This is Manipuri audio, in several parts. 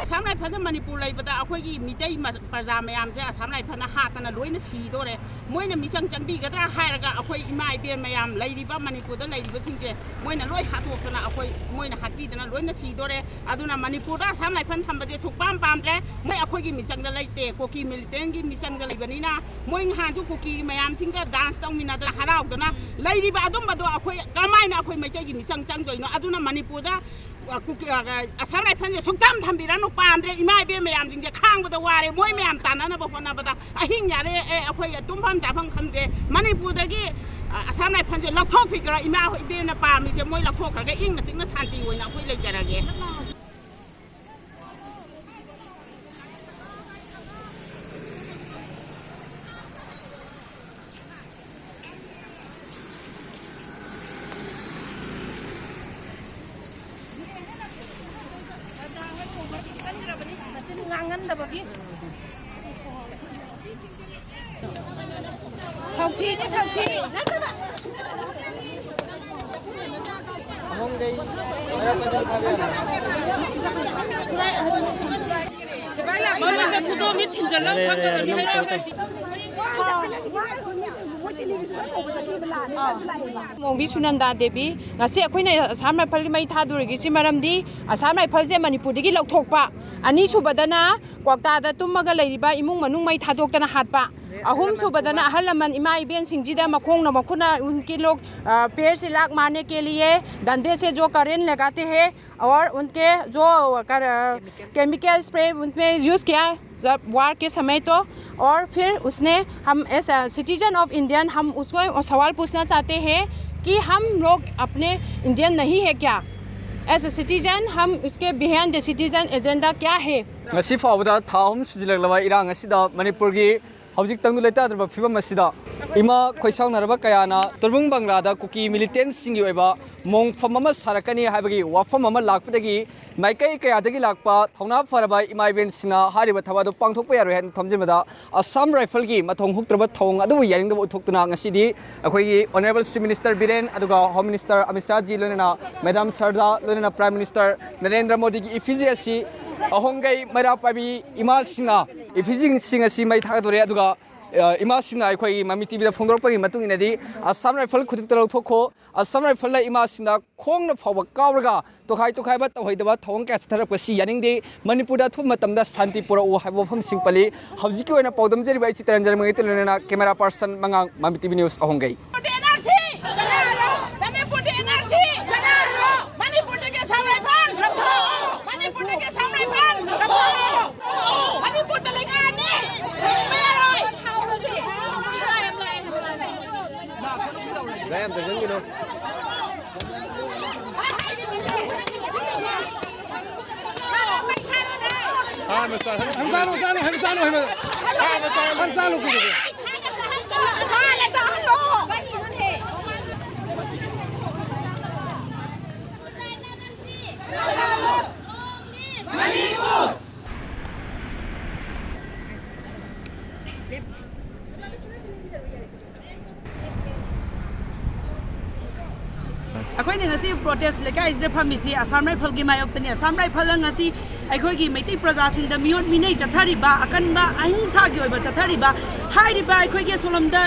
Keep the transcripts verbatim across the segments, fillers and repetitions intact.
ꯑꯁꯥꯝ ꯔꯥꯏꯐꯜꯗ ꯃꯅꯤꯄꯨꯔ ꯂꯩꯕꯗ ꯑꯩꯈꯣꯏꯒꯤ ꯃꯤꯇꯩ ꯃ-, ꯄ꯭ꯔꯖꯥ ꯃꯌꯥꯝꯁꯦ ꯑꯁꯥꯝ ꯔꯥꯏꯐꯜꯅ ꯍꯥꯠꯇꯅ ꯂꯣꯏꯅ ꯁꯤꯗꯣꯔꯦ꯫ ꯃꯣꯏꯅ ꯃꯤꯆꯪ ꯆꯪꯕꯤꯒꯗ꯭ꯔꯥ ꯍꯥꯏꯔꯒ ꯑꯩꯈꯣꯏ ꯏꯃꯥ ꯏꯕꯦꯟ ꯃꯌꯥꯝ ꯂꯩꯔꯤꯕ ꯃꯅꯤꯄꯨꯔꯗ ꯂꯩꯔꯤꯕꯁꯤꯡꯁꯦ ꯃꯣꯏꯅ ꯂꯣꯏ ꯍꯥꯠꯇꯣꯛꯇꯅ ꯑꯩꯈꯣꯏ, ꯃꯣꯏꯅ ꯍꯥꯠꯄꯤꯗꯅ ꯂꯣꯏꯅ ꯁꯤꯗꯣꯔꯦ꯫ ꯑꯗꯨꯅ ꯃꯅꯤꯄꯨꯔꯗ ꯑꯁꯥꯝ ꯔꯥꯏꯐꯜ ꯊꯝꯕꯁꯦ ꯁꯨꯛꯄꯥꯝ ꯄꯥꯝꯗ꯭ꯔꯦ꯫ ꯃꯣꯏ ꯑꯩꯈꯣꯏꯒꯤ ꯃꯤꯆꯪꯗ ꯂꯩꯇꯦ, ꯀꯨꯀꯤ ꯃꯤꯂꯤꯇꯦꯟꯒꯤ ꯃꯤꯆꯪꯗ ꯂꯩꯕꯅꯤꯅ꯫ ꯃꯣꯏ ꯅꯍꯥꯟꯁꯨ ꯀꯨꯀꯤ ꯃꯌꯥꯝꯁꯤꯡꯒ ꯗꯥꯟꯁ ꯇꯧꯃꯤꯟꯅꯗꯅ ꯍꯔꯥꯎꯗꯅ ꯂꯩꯔꯤꯕ ꯑꯗꯨꯝꯕꯗꯣ ꯑꯩꯈꯣꯏ ꯀꯔꯝꯍꯥꯏꯅ ꯑꯩꯈꯣꯏ ꯃꯩꯇꯩꯒꯤ ꯃꯤꯆꯪ ꯆꯪꯗꯣꯏꯅꯣ? ꯑꯗꯨꯅ ꯃꯅꯤꯄꯨꯔꯗ ꯑ, ꯀꯨꯀꯤ-, ꯑ, ꯑꯁꯥꯝ ꯔꯥꯏꯐꯜꯁꯦ ꯁꯨꯛꯊꯝ ꯊꯝꯕꯤꯔꯅꯨ, ꯄꯥꯝꯗ꯭ꯔꯦ꯫ ꯏꯃꯥ ꯏꯕꯦꯟ ꯃꯌꯥꯝꯁꯤꯡꯁꯦ ꯈꯥꯡꯕꯗ ꯋꯥꯔꯦ꯫ ꯃꯣꯏ ꯃꯌꯥꯝ ꯇꯥꯟꯅꯅꯕ ꯍꯣꯠꯅꯕꯗ ꯑꯍꯤꯡ ꯌꯥꯔꯦ, ꯑꯦ, ꯑꯩꯈꯣꯏ ꯇꯨꯝꯐꯝ ꯆꯥꯐꯝ ꯈꯪꯗ꯭ꯔꯦ꯫ ꯃꯅꯤꯄꯨꯔꯗꯒꯤ, ꯑ, ꯑꯁꯥꯝ ꯔꯥꯏꯐꯜꯁꯦ ꯂꯧꯊꯣꯛꯄꯤꯈ꯭ꯔꯣ꯫ ꯏꯃꯥ ꯍꯣꯏ ꯏꯕꯦꯟꯅ ꯄꯥꯝꯃꯤꯁꯦ ꯃꯣꯏ ꯂꯧꯊꯣꯛꯈ꯭ꯔꯒ ꯏꯪꯅ ꯆꯤꯛꯅ ꯁꯥꯟꯇꯤ ꯑꯣꯏꯅ ꯑꯩꯈꯣꯏ ꯂꯩꯖꯔꯒꯦ꯫ ꯆꯟꯈ꯭ꯔꯕꯅꯤ, ꯃꯆꯤꯟ ꯉꯥꯡꯍꯟꯗꯕꯒꯤ꯫ ꯊꯥꯎꯊꯤꯅꯦ, ꯊꯥꯎꯊꯤ꯫ ꯁꯤꯐꯥꯏ ꯂꯥꯛꯄ ꯈꯨꯗꯣꯝꯁꯦ ꯊꯤꯟꯖꯜꯂꯒ ꯈꯪꯒꯗꯕꯅꯤ꯫ ꯍꯥꯏꯔꯛꯑꯣ, ꯁꯤ꯫ ꯃꯣꯡꯕꯤ ꯁꯨꯅꯟꯗꯥ ꯗꯦꯕꯤ, ꯉꯁꯤ ꯑꯩꯈꯣꯏꯅ ꯑꯁꯥꯝ ꯔꯥꯏꯐꯜꯒꯤ ꯃꯩ ꯊꯥꯗꯣꯔꯤꯁꯤ ꯃꯔꯝꯗꯤ ꯑꯁꯥꯝ ꯔꯥꯏꯐꯜꯁꯦ ꯃꯅꯤꯄꯨꯔꯗꯒꯤ ꯂꯧꯊꯣꯛꯄ, ꯑꯅꯤꯁꯨꯕꯗꯅ ꯀ꯭ꯋꯥꯛꯇꯥꯗ ꯇꯨꯝꯃꯒ ꯂꯩꯔꯤꯕ ꯏꯃꯨꯡ ꯃꯅꯨꯡ ꯃꯩ ꯊꯥꯗꯣꯛꯇꯅ ꯍꯥꯠꯄ, ꯑꯍꯨꯝꯁꯨꯕꯗꯅ ꯑꯍꯜ ꯂꯃꯟ ꯏꯃꯥ ꯏꯕꯦꯟꯁꯤꯡꯁꯤꯗ ꯃꯈꯣꯡꯅ ꯃꯈꯨꯠꯅ ꯎꯟꯀꯤ ꯂꯣꯛ, ꯑ, पेड़ से लात मारने के लिए डंडे से जो करंट लगाते हैं, और उनके जो कर, केमिकल स्प्रे उनमें यूज़ किया जब वार के समय तो। और फिर उसने, हम एज सिटीजन ऑफ इंडियन, हम उसको सवाल पूछना चाहते हैं कि हम लोग अपने इंडियन नहीं है क्या? एज अ सिटीजन हम उसके बिहाइंड द सिटीजन एजेंडा क्या है? ꯉꯁꯤ ꯐꯥꯎꯕꯗ ꯊꯥ ꯑꯍꯨꯝ ꯁꯨꯖꯤꯜꯂꯛꯂꯕ ꯏꯔꯥꯡ ꯑꯁꯤꯗ ꯃꯅꯤꯄꯨꯔꯒꯤ ꯍꯧꯖꯤꯛ ꯇꯪꯗꯨ ꯂꯩꯇꯥꯗ꯭ꯔꯕ ꯐꯤꯕꯝ ꯑꯁꯤꯗ ꯏꯃꯥ ꯈꯣꯏꯁꯥꯎꯅꯔꯕ ꯀꯌꯥꯅ ꯇꯣꯔꯕꯨꯡ ꯕꯪꯒ꯭ꯂꯥꯗ ꯀꯨꯀꯤ ꯃꯤꯂꯤꯇꯦꯟꯁꯤꯡꯒꯤ ꯑꯣꯏꯕ ꯃꯣꯡꯐꯝ ꯑꯃ ꯁꯥꯔꯛꯀꯅꯤ ꯍꯥꯏꯕꯒꯤ ꯋꯥꯐꯝ ꯑꯃ ꯂꯥꯛꯄꯗꯒꯤ ꯃꯥꯏꯀꯩ ꯀꯌꯥꯗꯒꯤ ꯂꯥꯛꯄ ꯊꯧꯅꯥ ꯐꯔꯕ ꯏꯃꯥ ꯏꯕꯦꯟꯁꯤꯡꯅ ꯍꯥꯏꯔꯤꯕ ꯊꯕꯛ ꯑꯗꯨ ꯄꯥꯡꯊꯣꯛꯄ ꯌꯥꯔꯣꯏ ꯍꯥꯏꯅ ꯊꯝꯖꯤꯟꯕꯗ ꯑꯁꯥꯝ ꯔꯥꯏꯐꯜꯒꯤ ꯃꯊꯧ ꯍꯨꯛꯇ꯭ꯔꯕ ꯊꯧꯑꯣꯡ ꯑꯗꯨꯕꯨ ꯌꯥꯅꯤꯡꯗꯕ ꯎꯠꯊꯣꯛꯇꯨꯅ ꯉꯁꯤꯗꯤ ꯑꯩꯈꯣꯏꯒꯤ Honourable Chief Minister ꯕꯤꯔꯦꯟ ꯑꯗꯨꯒ Home Minister Amit Shah G ꯂꯣꯏꯅꯅ Madam ꯁꯔꯗꯥ ꯂꯣꯏꯅꯅ Prime Minister ꯅꯔꯦꯟꯗ꯭ꯔ ꯃꯣꯗꯤꯒꯤ effigy ꯑꯁꯤ ꯑꯍꯣꯡꯒꯩ ꯃꯩꯔꯥ ꯄꯥꯏꯕꯤ ꯏꯃꯥꯁꯤꯡꯅ effigyꯁꯤꯡ ꯑꯁꯤ ꯃꯩ ꯊꯥꯒꯠꯇꯣꯔꯦ꯫ ꯑꯗꯨꯒ, ꯑ, ꯏꯃꯥꯁꯤꯡꯅ ꯑꯩꯈꯣꯏꯒꯤ ꯃꯃꯤ ꯇꯤꯚꯤꯗ ꯐꯣꯡꯗꯣꯔꯛꯄꯒꯤ ꯃꯇꯨꯡ ꯏꯟꯅꯗꯤ ꯑꯁꯥꯝ ꯔꯥꯏꯐꯜ ꯈꯨꯗꯛꯇ ꯂꯧꯊꯣꯛꯈꯣ, ꯑꯁꯥꯝ ꯔꯥꯏꯐꯜꯅ ꯏꯃꯥꯁꯤꯡꯅ ꯈꯣꯡꯅ ꯐꯥꯎꯕ ꯀꯥꯎꯔꯒ ꯇꯣꯈꯥꯏ ꯇꯣꯈꯥꯏꯕ ꯇꯧꯍꯩꯗꯕ ꯊꯧꯑꯣꯡ ꯀꯌꯥ ꯆꯠꯊꯔꯛꯄꯁꯤ ꯌꯥꯅꯤꯡꯗꯦ꯫ ꯃꯅꯤꯄꯨꯔꯗ ꯑꯊꯨꯕ ꯃꯇꯝꯗ ꯁꯥꯟꯇꯤ ꯄꯨꯔꯛꯎ ꯍꯥꯏꯕ ꯋꯥꯐꯝꯁꯤꯡ ꯄꯜꯂꯤ꯫ ꯍꯧꯖꯤꯛꯀꯤ ꯑꯣꯏꯅ ꯄꯥꯎꯗꯝꯖꯔꯤꯕ ꯑꯩ ꯆꯤꯇꯔꯟꯖꯟ ꯃꯉꯩꯇ ꯂꯣꯏꯅꯅ camera person ꯃꯉꯥꯡ, ꯃꯃꯤ ꯇꯤꯚꯤ news ꯑꯍꯣꯡꯒꯩ꯫ ꯃꯅꯤꯄꯨꯔꯗ ꯑꯦꯟ ꯑꯥꯔ ꯁꯤ! ꯃꯅꯤꯄꯨꯔꯗꯒꯤ ꯑꯁꯥꯝ ꯔꯥꯏꯐꯜ ꯂꯧꯊꯣꯛꯑꯣ! ꯃꯅꯤꯄꯨꯔꯗꯒꯤ ꯑꯁꯥꯝ ꯔꯥꯏꯐꯜ ꯂꯧꯊꯣꯛꯑꯣ! ꯃꯅꯤꯄꯨꯔꯗ ꯂꯩꯉꯥꯛ ꯑꯅꯤ! ꯍꯥꯟꯅ ꯆꯥꯍꯟ-, ꯍꯥꯟꯅ ꯆꯥꯍꯜꯂꯣ, ꯆꯥꯍꯜꯂꯣ, ꯍꯥꯟꯅ ꯆꯥꯍꯜꯂꯣ꯫ ꯍꯥꯟꯅ ꯆꯥꯍꯜꯂꯣ, ꯀꯩꯗꯧꯒꯦ? ꯑꯩꯈꯣꯏꯅ ꯉꯁꯤ protest ꯂꯩꯀꯥꯏꯁꯤꯗ ꯐꯝꯃꯤꯁꯤ ꯑꯁꯥꯝ ꯔꯥꯏꯐꯜꯒꯤ ꯃꯥꯌꯣꯛꯇꯅꯤ꯫ ꯑꯁꯥꯝ ꯔꯥꯏꯐꯜꯅ ꯉꯁꯤ ꯑꯩꯈꯣꯏꯒꯤ ꯃꯩꯇꯩ ꯄ꯭ꯔꯖꯥꯁꯤꯡꯗ ꯃꯤꯑꯣꯠ ꯃꯤꯅꯩ ꯆꯠꯊꯔꯤꯕ, ꯑꯀꯟꯕ ꯑꯍꯤꯡꯁꯥꯒꯤ ꯑꯣꯏꯕ ꯆꯠꯊꯔꯤꯕ, ꯍꯥꯏꯔꯤꯕ ꯑꯩꯈꯣꯏꯒꯤ ꯑꯁꯣꯝꯂꯣꯝꯗ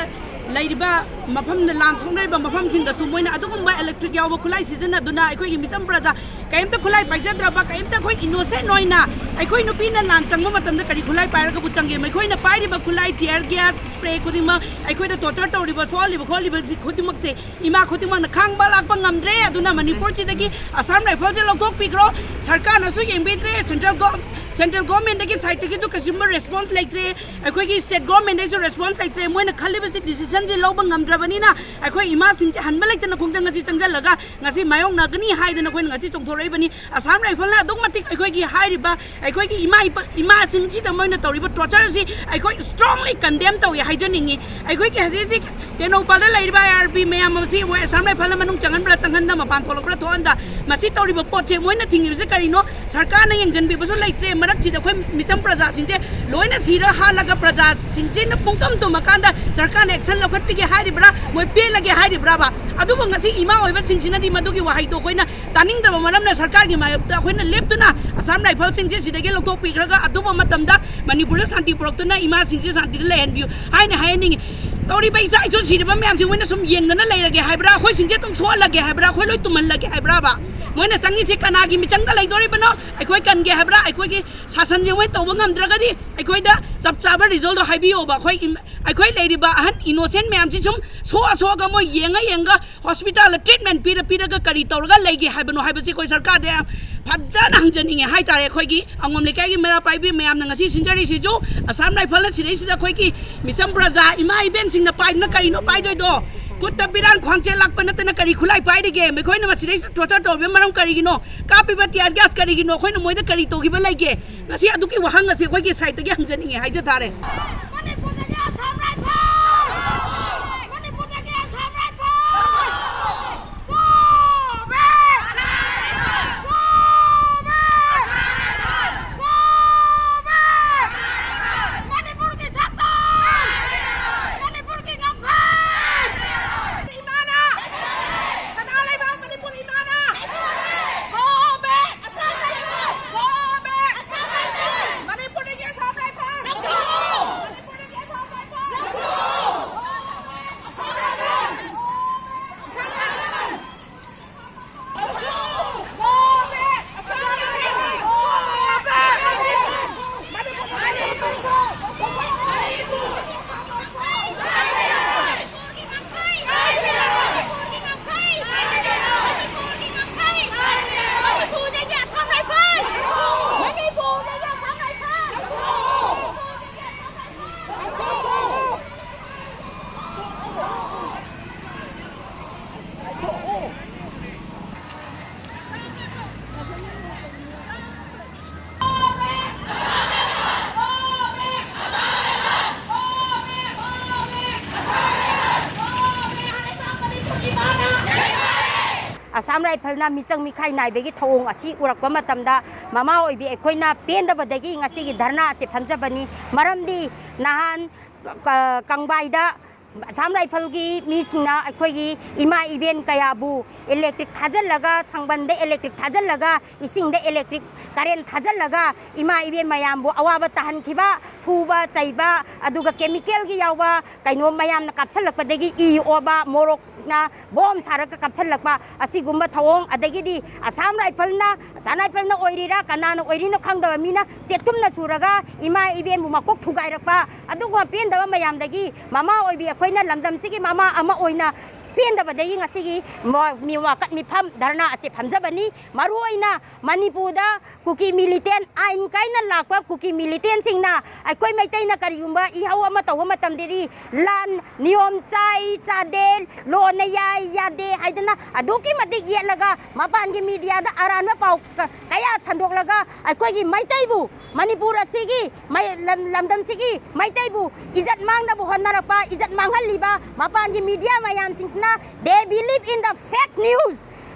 ꯂꯩꯔꯤꯕ ꯃꯐꯝꯗ ꯂꯥꯟ ꯁꯣꯛꯅꯔꯤꯕ ꯃꯐꯝꯁꯤꯡꯗꯁꯨ ꯃꯣꯏꯅ ꯑꯗꯨꯒꯨꯝꯕ electric ꯌꯥꯎꯕ ꯈꯨꯠꯂꯥꯏ ꯁꯤꯖꯤꯟꯅꯗꯨꯅ ꯑꯩꯈꯣꯏꯒꯤ ꯃꯤꯆꯝ ꯄ꯭ꯔꯖꯥ ꯀꯔꯤꯝꯇ ꯈꯨꯠꯂꯥꯏ ꯄꯥꯏꯖꯗ꯭ꯔꯕ, ꯀꯔꯤꯝꯇ ꯑꯩꯈꯣꯏ innocent ꯑꯣꯏꯅ ꯑꯩꯈꯣꯏ ꯅꯨꯄꯤꯅ ꯂꯥꯟ ꯆꯪꯕ ꯃꯇꯝꯗ ꯀꯔꯤ ꯈꯨꯠꯂꯥꯏ ꯄꯥꯏꯔꯒꯕꯨ ꯆꯪꯒꯦ? ꯃꯈꯣꯏꯅ ꯄꯥꯏꯔꯤꯕ ꯈꯨꯠꯂꯥꯏ, tear gas spray ꯈꯨꯗꯤꯡꯃꯛ, ꯑꯩꯈꯣꯏꯗ torture ꯇꯧꯔꯤꯕ, ꯁꯣꯛꯍꯜꯂꯤꯕ ꯈꯣꯠꯂꯤꯕ ꯈꯨꯗꯤꯡꯃꯛꯁꯦ ꯏꯃꯥ ꯈꯨꯗꯤꯡꯃꯛꯅ ꯈꯥꯡꯕ ꯂꯥꯛꯄ ꯉꯝꯗ꯭ꯔꯦ꯫ ꯑꯗꯨꯅ ꯃꯅꯤꯄꯨꯔꯁꯤꯗꯒꯤ ꯑꯁꯥꯝ ꯔꯥꯏꯐꯜꯁꯦ ꯂꯧꯊꯣꯛꯄꯤꯈ꯭ꯔꯣ꯫ ꯁꯔꯀꯥꯔꯅꯁꯨ ꯌꯦꯡꯕꯤꯗ꯭ꯔꯦ, central government ꯁꯦꯟꯇ꯭ꯔꯦꯜ ꯒꯣꯔꯃꯦꯟꯗꯒꯤ ꯁꯥꯏꯠꯇꯒꯤꯁꯨ ꯀꯩꯁꯨꯝꯕ ꯔꯦꯁꯄꯣꯟꯁ ꯂꯩꯇ꯭ꯔꯦ, ꯑꯩꯈꯣꯏꯒꯤ ꯁ꯭ꯇꯦꯠ ꯒꯣꯔꯃꯦꯟꯗꯒꯤꯁꯨ ꯔꯦꯁꯄꯣꯟꯁ ꯂꯩꯇ꯭ꯔꯦ꯫ ꯃꯣꯏꯅ ꯈꯜꯂꯤꯕꯁꯤ ꯗꯤꯁꯤꯖꯟꯁꯤ ꯂꯧꯕ ꯉꯝꯗ꯭ꯔꯕꯅꯤꯅ ꯑꯩꯈꯣꯏ ꯏꯃꯥꯁꯤꯡꯁꯦ ꯍꯟꯕ ꯂꯩꯇꯅ ꯈꯣꯡꯖꯪ ꯑꯁꯤ ꯆꯪꯁꯤꯜꯂꯒ ꯉꯁꯤ ꯃꯥꯌꯣꯛꯅꯒꯅꯤ ꯍꯥꯏꯗꯅ ꯑꯩꯈꯣꯏꯅ ꯉꯁꯤ ꯆꯣꯡꯊꯣꯔꯛꯏꯕꯅꯤ꯫ ꯑꯁꯥꯝ ꯔꯥꯏꯐꯜꯅ ꯑꯗꯨꯛ ꯃꯇꯤꯛ ꯑꯩꯈꯣꯏꯒꯤ ꯍꯥꯏꯔꯤꯕ ꯑꯩꯈꯣꯏꯒꯤ ꯏꯃꯥ ꯏꯄꯥ ꯏꯃꯥꯁꯤꯡꯁꯤꯗ ꯃꯣꯏꯅ ꯇꯧꯔꯤꯕ ꯇꯣꯔꯆꯔ ꯑꯁꯤ ꯑꯩꯈꯣꯏ ꯁ꯭ꯇꯔꯣꯡꯂꯤ ꯀꯟꯗꯦꯝ ꯇꯧꯏ ꯍꯥꯏꯖꯅꯤꯡꯉꯤ꯫ ꯑꯩꯈꯣꯏꯒꯤ ꯍꯧꯖꯤꯛ ꯍꯧꯖꯤꯛ ꯇꯦꯡꯅꯧꯄꯜꯗ ꯂꯩꯔꯤꯕ ꯑꯥꯏ ꯑꯥꯔ ꯕꯤ ꯃꯌꯥꯝ ꯑꯁꯤ ꯃꯣꯏ ꯑꯁꯥꯝ ꯔꯥꯏꯐꯜꯅ ꯃꯅꯨꯡ ꯆꯪꯍꯟꯕ꯭ꯔꯥ ꯆꯪꯍꯟꯗ, ꯃꯄꯥꯟ ꯊꯣꯛꯂꯛꯄ꯭ꯔꯥ ꯊꯣꯛꯍꯟꯗ, ꯃꯁꯤ ꯇꯧꯔꯤꯕ ꯄꯣꯠꯁꯦ ꯃꯣꯏꯅ ꯊꯤꯡꯉꯤꯕꯁꯦ ꯀꯔꯤꯅꯣ? ꯁꯔꯀꯥꯔꯅ ꯌꯦꯡꯁꯤꯟꯕꯤꯕꯁꯨ ꯂꯩꯇ꯭ꯔꯦ꯫ ꯃꯔꯛꯁꯤꯗ ꯑꯩꯈꯣꯏ ꯃꯤꯆꯝ ꯄ꯭ꯔꯖꯥꯁꯤꯡꯁꯦ ꯂꯣꯏꯅ ꯁꯤꯔ ꯍꯥꯠꯂꯒ ꯄ꯭ꯔꯖꯥꯁꯤꯡꯁꯤꯅ ꯄꯨꯡꯇꯝ ꯇꯨꯝꯃꯀꯥꯟꯗ ꯁꯔꯀꯥꯔꯅ ꯑꯦꯛꯁꯟ ꯂꯧꯈꯠꯄꯤꯒꯦ ꯍꯥꯏꯔꯤꯕ꯭ꯔꯥ? ꯃꯣꯏ ꯄꯦꯜꯂꯒꯦ ꯍꯥꯏꯔꯤꯕ꯭ꯔꯥꯕ? ꯑꯗꯨꯕꯨ ꯉꯁꯤ ꯏꯃꯥ ꯑꯣꯏꯕꯁꯤꯡꯁꯤꯅꯗꯤ ꯃꯗꯨꯒꯤ ꯋꯥꯍꯩꯗꯣ ꯑꯩꯈꯣꯏꯅ ꯇꯥꯅꯤꯡꯗꯕ ꯃꯔꯝꯅ ꯁꯔꯀꯥꯔꯒꯤ ꯃꯥꯌꯣꯛꯇ ꯑꯩꯈꯣꯏꯅ ꯂꯦꯞꯇꯨꯅ ꯑꯁꯥꯝ ꯔꯥꯏꯐꯜꯁꯤꯡꯁꯦ ꯁꯤꯗꯒꯤ ꯂꯧꯊꯣꯛꯄꯤꯈ꯭ꯔꯒ ꯑꯗꯨꯝꯕ ꯃꯇꯝꯗ ꯃꯅꯤꯄꯨꯔꯗ ꯁꯥꯟꯇꯤ ꯄꯨꯔꯛꯇꯨꯅ ꯏꯃꯥꯁꯤꯡꯁꯦ ꯁꯥꯟꯇꯤꯗ ꯂꯩꯍꯟꯕꯤꯌꯨ ꯍꯥꯏꯅ ꯍꯥꯏꯍꯟꯅꯤꯡꯉꯤ꯫ ꯇꯧꯔꯤꯕ ꯏꯆꯥ ꯏꯁꯨ ꯁꯤꯔꯤꯕ ꯃꯌꯥꯝꯁꯦ ꯃꯣꯏꯅ ꯁꯨꯝ ꯌꯦꯡꯗꯅ ꯂꯩꯔꯒꯦ ꯍꯥꯏꯕ꯭ꯔꯥ? ꯑꯩꯈꯣꯏꯁꯤꯡꯁꯦ ꯑꯗꯨꯝ ꯁꯣꯛꯍꯜꯂꯒꯦ ꯍꯥꯏꯕ꯭ꯔꯥ? ꯑꯩꯈꯣꯏ ꯂꯣꯏ ꯇꯨꯝꯍꯜꯂꯒꯦ ꯍꯥꯏꯕ꯭ꯔꯥꯕ? ꯃꯣꯏꯅ ꯆꯪꯉꯤꯁꯦ ꯀꯅꯥꯒꯤ ꯃꯤꯆꯪꯗ ꯂꯩꯗꯣꯔꯤꯕꯅꯣ? ꯑꯩꯈꯣꯏ ꯀꯟꯒꯦ ꯍꯥꯏꯕ꯭ꯔꯥ? ꯑꯩꯈꯣꯏꯒꯤ ꯁꯥꯁꯟꯁꯦ ꯃꯣꯏ ꯇꯧꯕ ꯉꯝꯗ꯭ꯔꯒꯗꯤ ꯑꯩꯈꯣꯏꯗ ꯆꯞ ꯆꯥꯕ ꯔꯤꯖꯜꯗꯣ ꯍꯥꯏꯕꯤꯌꯣꯕ꯫ ꯑꯩꯈꯣꯏ ꯏꯝ-, ꯑꯩꯈꯣꯏ ꯂꯩꯔꯤꯕ ꯑꯍꯟ ꯏꯅꯣꯁꯦꯟ ꯃꯌꯥꯝꯁꯤ ꯁꯨꯝ ꯁꯣꯛꯑ ꯁꯣꯛꯑꯒ ꯃꯣꯏ ꯌꯦꯡꯉ ꯌꯦꯡꯉꯒ ꯍꯣꯁꯄꯤꯇꯥꯜꯗ ꯇ꯭ꯔꯤꯠꯃꯦꯟ ꯄꯤꯔ ꯄꯤꯔꯒ ꯀꯔꯤ ꯇꯧꯔꯒ ꯂꯩꯒꯦ ꯍꯥꯏꯕꯅꯣ ꯍꯥꯏꯕꯁꯤ ꯑꯩꯈꯣꯏ ꯁꯔꯀꯥꯔꯗ ꯌꯥꯝ ꯐꯖꯅ ꯍꯪꯖꯅꯤꯡꯉꯦ ꯍꯥꯏꯇꯥꯔꯦ꯫ ꯑꯩꯈꯣꯏꯒꯤ ꯑꯉꯣꯝ ꯂꯩꯀꯥꯏꯒꯤ ꯃꯩꯔꯥ ꯄꯥꯏꯕꯤ ꯃꯌꯥꯝꯅ ꯉꯁꯤ ꯁꯤꯟꯖꯔꯤꯁꯤꯁꯨ ꯑꯁꯥꯝ ꯔꯥꯏꯐꯜꯅ ꯁꯤꯗꯩꯁꯤꯗ ꯑꯩꯈꯣꯏꯒꯤ ꯃꯤꯆꯝ ꯄ꯭ꯔꯖꯥ ꯏꯃꯥ ꯏꯕꯦꯟꯁꯤꯡꯅ ꯄꯥꯏꯗꯨꯅ ꯀꯔꯤꯅꯣ ꯄꯥꯏꯗꯣꯏꯗꯣ? ꯈꯨꯠꯇ ꯄꯤꯔꯥꯟ ꯈ꯭ꯋꯥꯡꯆꯦ ꯂꯥꯛꯄ ꯅꯠꯇꯅ ꯀꯔꯤ ꯈꯨꯠꯂꯥꯏ ꯄꯥꯏꯔꯤꯒꯦ? ꯃꯈꯣꯏꯅ ꯃꯁꯤꯗꯩꯁꯤꯗ ꯇꯣꯔꯆꯔ ꯇꯧꯔꯤꯕ ꯃꯔꯝ ꯀꯔꯤꯒꯤꯅꯣ? ꯀꯥꯞꯄꯤꯕ ꯇꯤꯌꯥꯔ ꯒ꯭ꯌꯥꯁ ꯀꯔꯤꯒꯤꯅꯣ? ꯑꯩꯈꯣꯏꯅ ꯃꯣꯏꯗ ꯀꯔꯤ ꯇꯧꯈꯤꯕ ꯂꯩꯒꯦ? ꯉꯁꯤ ꯑꯗꯨꯒꯤ ꯋꯥꯍꯪ ꯑꯁꯤ ꯑꯩꯈꯣꯏꯒꯤ ꯁꯥꯏꯠꯇꯒꯤ ꯍꯪꯖꯅꯤꯡꯉꯦ ꯍꯥꯏꯖ ꯇꯥꯔꯦ꯫ ꯃꯅꯤꯄꯨꯔꯗꯒꯤ ꯑꯁꯥꯝ ꯔꯥꯏꯐꯜ! ꯃꯅꯤꯄꯨꯔꯗꯒꯤ Assam rifle! Go back! Go back! Go back! ꯃꯅꯤꯄꯨꯔꯒꯤ ꯁꯛꯇꯝ! ꯃꯅꯤꯄꯨꯔꯒꯤ ꯉꯝꯈꯩ! ꯏꯃꯥꯅ! ꯁꯅꯥ ꯂꯩꯕꯥꯛ ꯃꯅꯤꯄꯨꯔ ꯏꯃꯥꯅ! Go back! Go back! ꯃꯅꯤꯄꯨꯔꯗꯒꯤ ꯑꯁꯥꯝ ꯔꯥꯏꯐꯜ! ꯃꯅꯤꯄꯨꯔꯗꯒꯤ ꯑꯁꯥꯝ ꯔꯥꯏꯐꯜ! ꯑꯁꯥꯝ ꯔꯥꯏꯐꯜꯅ ꯃꯤꯆꯪ ꯃꯤꯈꯥꯏ ꯅꯥꯏꯕꯒꯤ ꯊꯧꯑꯣꯡ ꯑꯁꯤ ꯎꯔꯛꯄ ꯃꯇꯝꯗ ꯃꯃꯥ ꯑꯣꯏꯕꯤ ꯑꯩꯈꯣꯏꯅ ꯄꯦꯟꯗꯕꯗꯒꯤ ꯉꯁꯤꯒꯤ ꯙꯔꯅꯥ ꯑꯁꯤ ꯐꯝꯖꯕꯅꯤ꯫ ꯃꯔꯝꯗꯤ ꯅꯍꯥꯟ ꯀ-, ꯀꯪꯕꯥꯏꯗ ꯑꯁꯥꯝ ꯔꯥꯏꯐꯜꯒꯤ ꯃꯤꯁꯤꯡꯅ ꯑꯩꯈꯣꯏꯒꯤ ꯏꯃꯥ ꯏꯕꯦꯟ ꯀꯌꯥꯕꯨ ꯏꯂꯦꯛꯇ꯭ꯔꯤꯛ ꯊꯥꯖꯤꯜꯂꯒ, ꯁꯪꯕꯟꯗ ꯏꯂꯦꯛꯇ꯭ꯔꯤꯛ ꯊꯥꯖꯤꯜꯂꯒ, ꯏꯁꯤꯡꯗ ꯏꯂꯦꯛꯇ꯭ꯔꯤꯛ ꯀꯔꯦꯟ ꯊꯥꯖꯤꯜꯂꯒ ꯏꯃꯥ ꯏꯕꯦꯟ ꯃꯌꯥꯝꯕꯨ ꯑꯋꯥꯕ ꯇꯥꯍꯟꯈꯤꯕ, ꯐꯨꯕ ꯆꯩꯕ, ꯑꯗꯨꯒ ꯀꯦꯃꯤꯀꯦꯜꯒꯤ ꯌꯥꯎꯕ ꯀꯩꯅꯣ ꯃꯌꯥꯝꯅ ꯀꯥꯞꯁꯤꯜꯂꯛꯄꯗꯒꯤ ꯏ ꯑꯣꯕ, ꯃꯣꯔꯣꯛꯅ ꯕꯣꯝ ꯁꯥꯔꯒ ꯀꯥꯞꯁꯤꯜꯂꯛꯄ, ꯑꯁꯤꯒꯨꯝꯕ ꯊꯧꯑꯣꯡ, ꯑꯗꯒꯤꯗꯤ ꯑꯁꯥꯝ ꯔꯥꯏꯐꯜꯅ, ꯑꯁꯥꯝ ꯔꯥꯏꯐꯜꯅ ꯑꯣꯏꯔꯤꯔꯥ ꯀꯅꯥꯅ ꯑꯣꯏꯔꯤꯅꯣ ꯈꯪꯗꯕ ꯃꯤꯅ ꯆꯦꯛꯇꯨꯝꯅ ꯁꯨꯔꯒ ꯏꯃꯥ ꯏꯕꯦꯟꯕꯨ ꯃꯀꯣꯛ ꯊꯨꯒꯥꯏꯔꯛꯄ, ꯑꯗꯨꯒꯨꯝꯕ ꯄꯦꯟꯗꯕ ꯃꯌꯥꯝꯗꯒꯤ ꯃꯃꯥ ꯑꯣꯏꯕꯤ ꯑꯩꯈꯣꯏꯅ ꯂꯝꯗꯝꯁꯤꯒꯤ ꯃꯃꯥ ꯑꯃ ꯑꯣꯏꯅ ꯄꯦꯟꯗꯕꯗꯒꯤ ꯉꯁꯤꯒꯤ ꯃ-, ꯃꯤ ꯋꯥꯀꯠ ꯃꯤꯐꯝ ꯙꯔꯅꯥ ꯑꯁꯤ ꯐꯝꯖꯕꯅꯤ꯫ ꯃꯔꯨꯑꯣꯏꯅ ꯃꯅꯤꯄꯨꯔꯗ ꯀꯨꯀꯤ ꯃꯤꯂꯤꯇꯦꯟ ꯑꯥꯏꯟ ꯀꯥꯏꯅ ꯂꯥꯛꯄ ꯀꯨꯀꯤ ꯃꯤꯂꯤꯇꯦꯟꯁꯤꯡꯅ ꯑꯩꯈꯣꯏ ꯃꯩꯇꯩꯅ ꯀꯔꯤꯒꯨꯝꯕ ꯏꯍꯧ ꯑꯃ ꯇꯧꯕ ꯃꯇꯝꯗꯗꯤ ꯂꯥꯟ, ꯅꯤꯌꯣꯝ ꯆꯥꯏ ꯆꯥꯗꯦ, ꯂꯣꯅ ꯌꯥꯏ ꯌꯥꯗꯦ ꯍꯥꯏꯗꯅ ꯑꯗꯨꯛꯀꯤ ꯃꯇꯤꯛ ꯌꯦꯠꯂꯒ ꯃꯄꯥꯟꯒꯤ ꯃꯤꯗꯤꯌꯥꯗ ꯑꯔꯥꯟꯕ ꯄꯥꯎ ꯀ-, ꯀꯌꯥ ꯁꯟꯗꯣꯛꯂꯒ ꯑꯩꯈꯣꯏꯒꯤ ꯃꯩꯇꯩꯕꯨ, ꯃꯅꯤꯄꯨꯔ ꯑꯁꯤꯒꯤ ꯃꯩ-, ꯂꯝ-, ꯂꯝꯗꯝꯁꯤꯒꯤ ꯃꯩꯇꯩꯕꯨ ꯏꯖꯠ ꯃꯥꯡꯅꯕ ꯍꯣꯠꯅꯔꯛꯄ, ꯏꯖꯠ ꯃꯥꯡꯍꯜꯂꯤꯕ ꯃꯄꯥꯟꯒꯤ ꯃꯤꯗꯤꯌꯥ ꯃꯌꯥꯝꯁꯤꯡꯁꯤꯅ, they believe in the fake news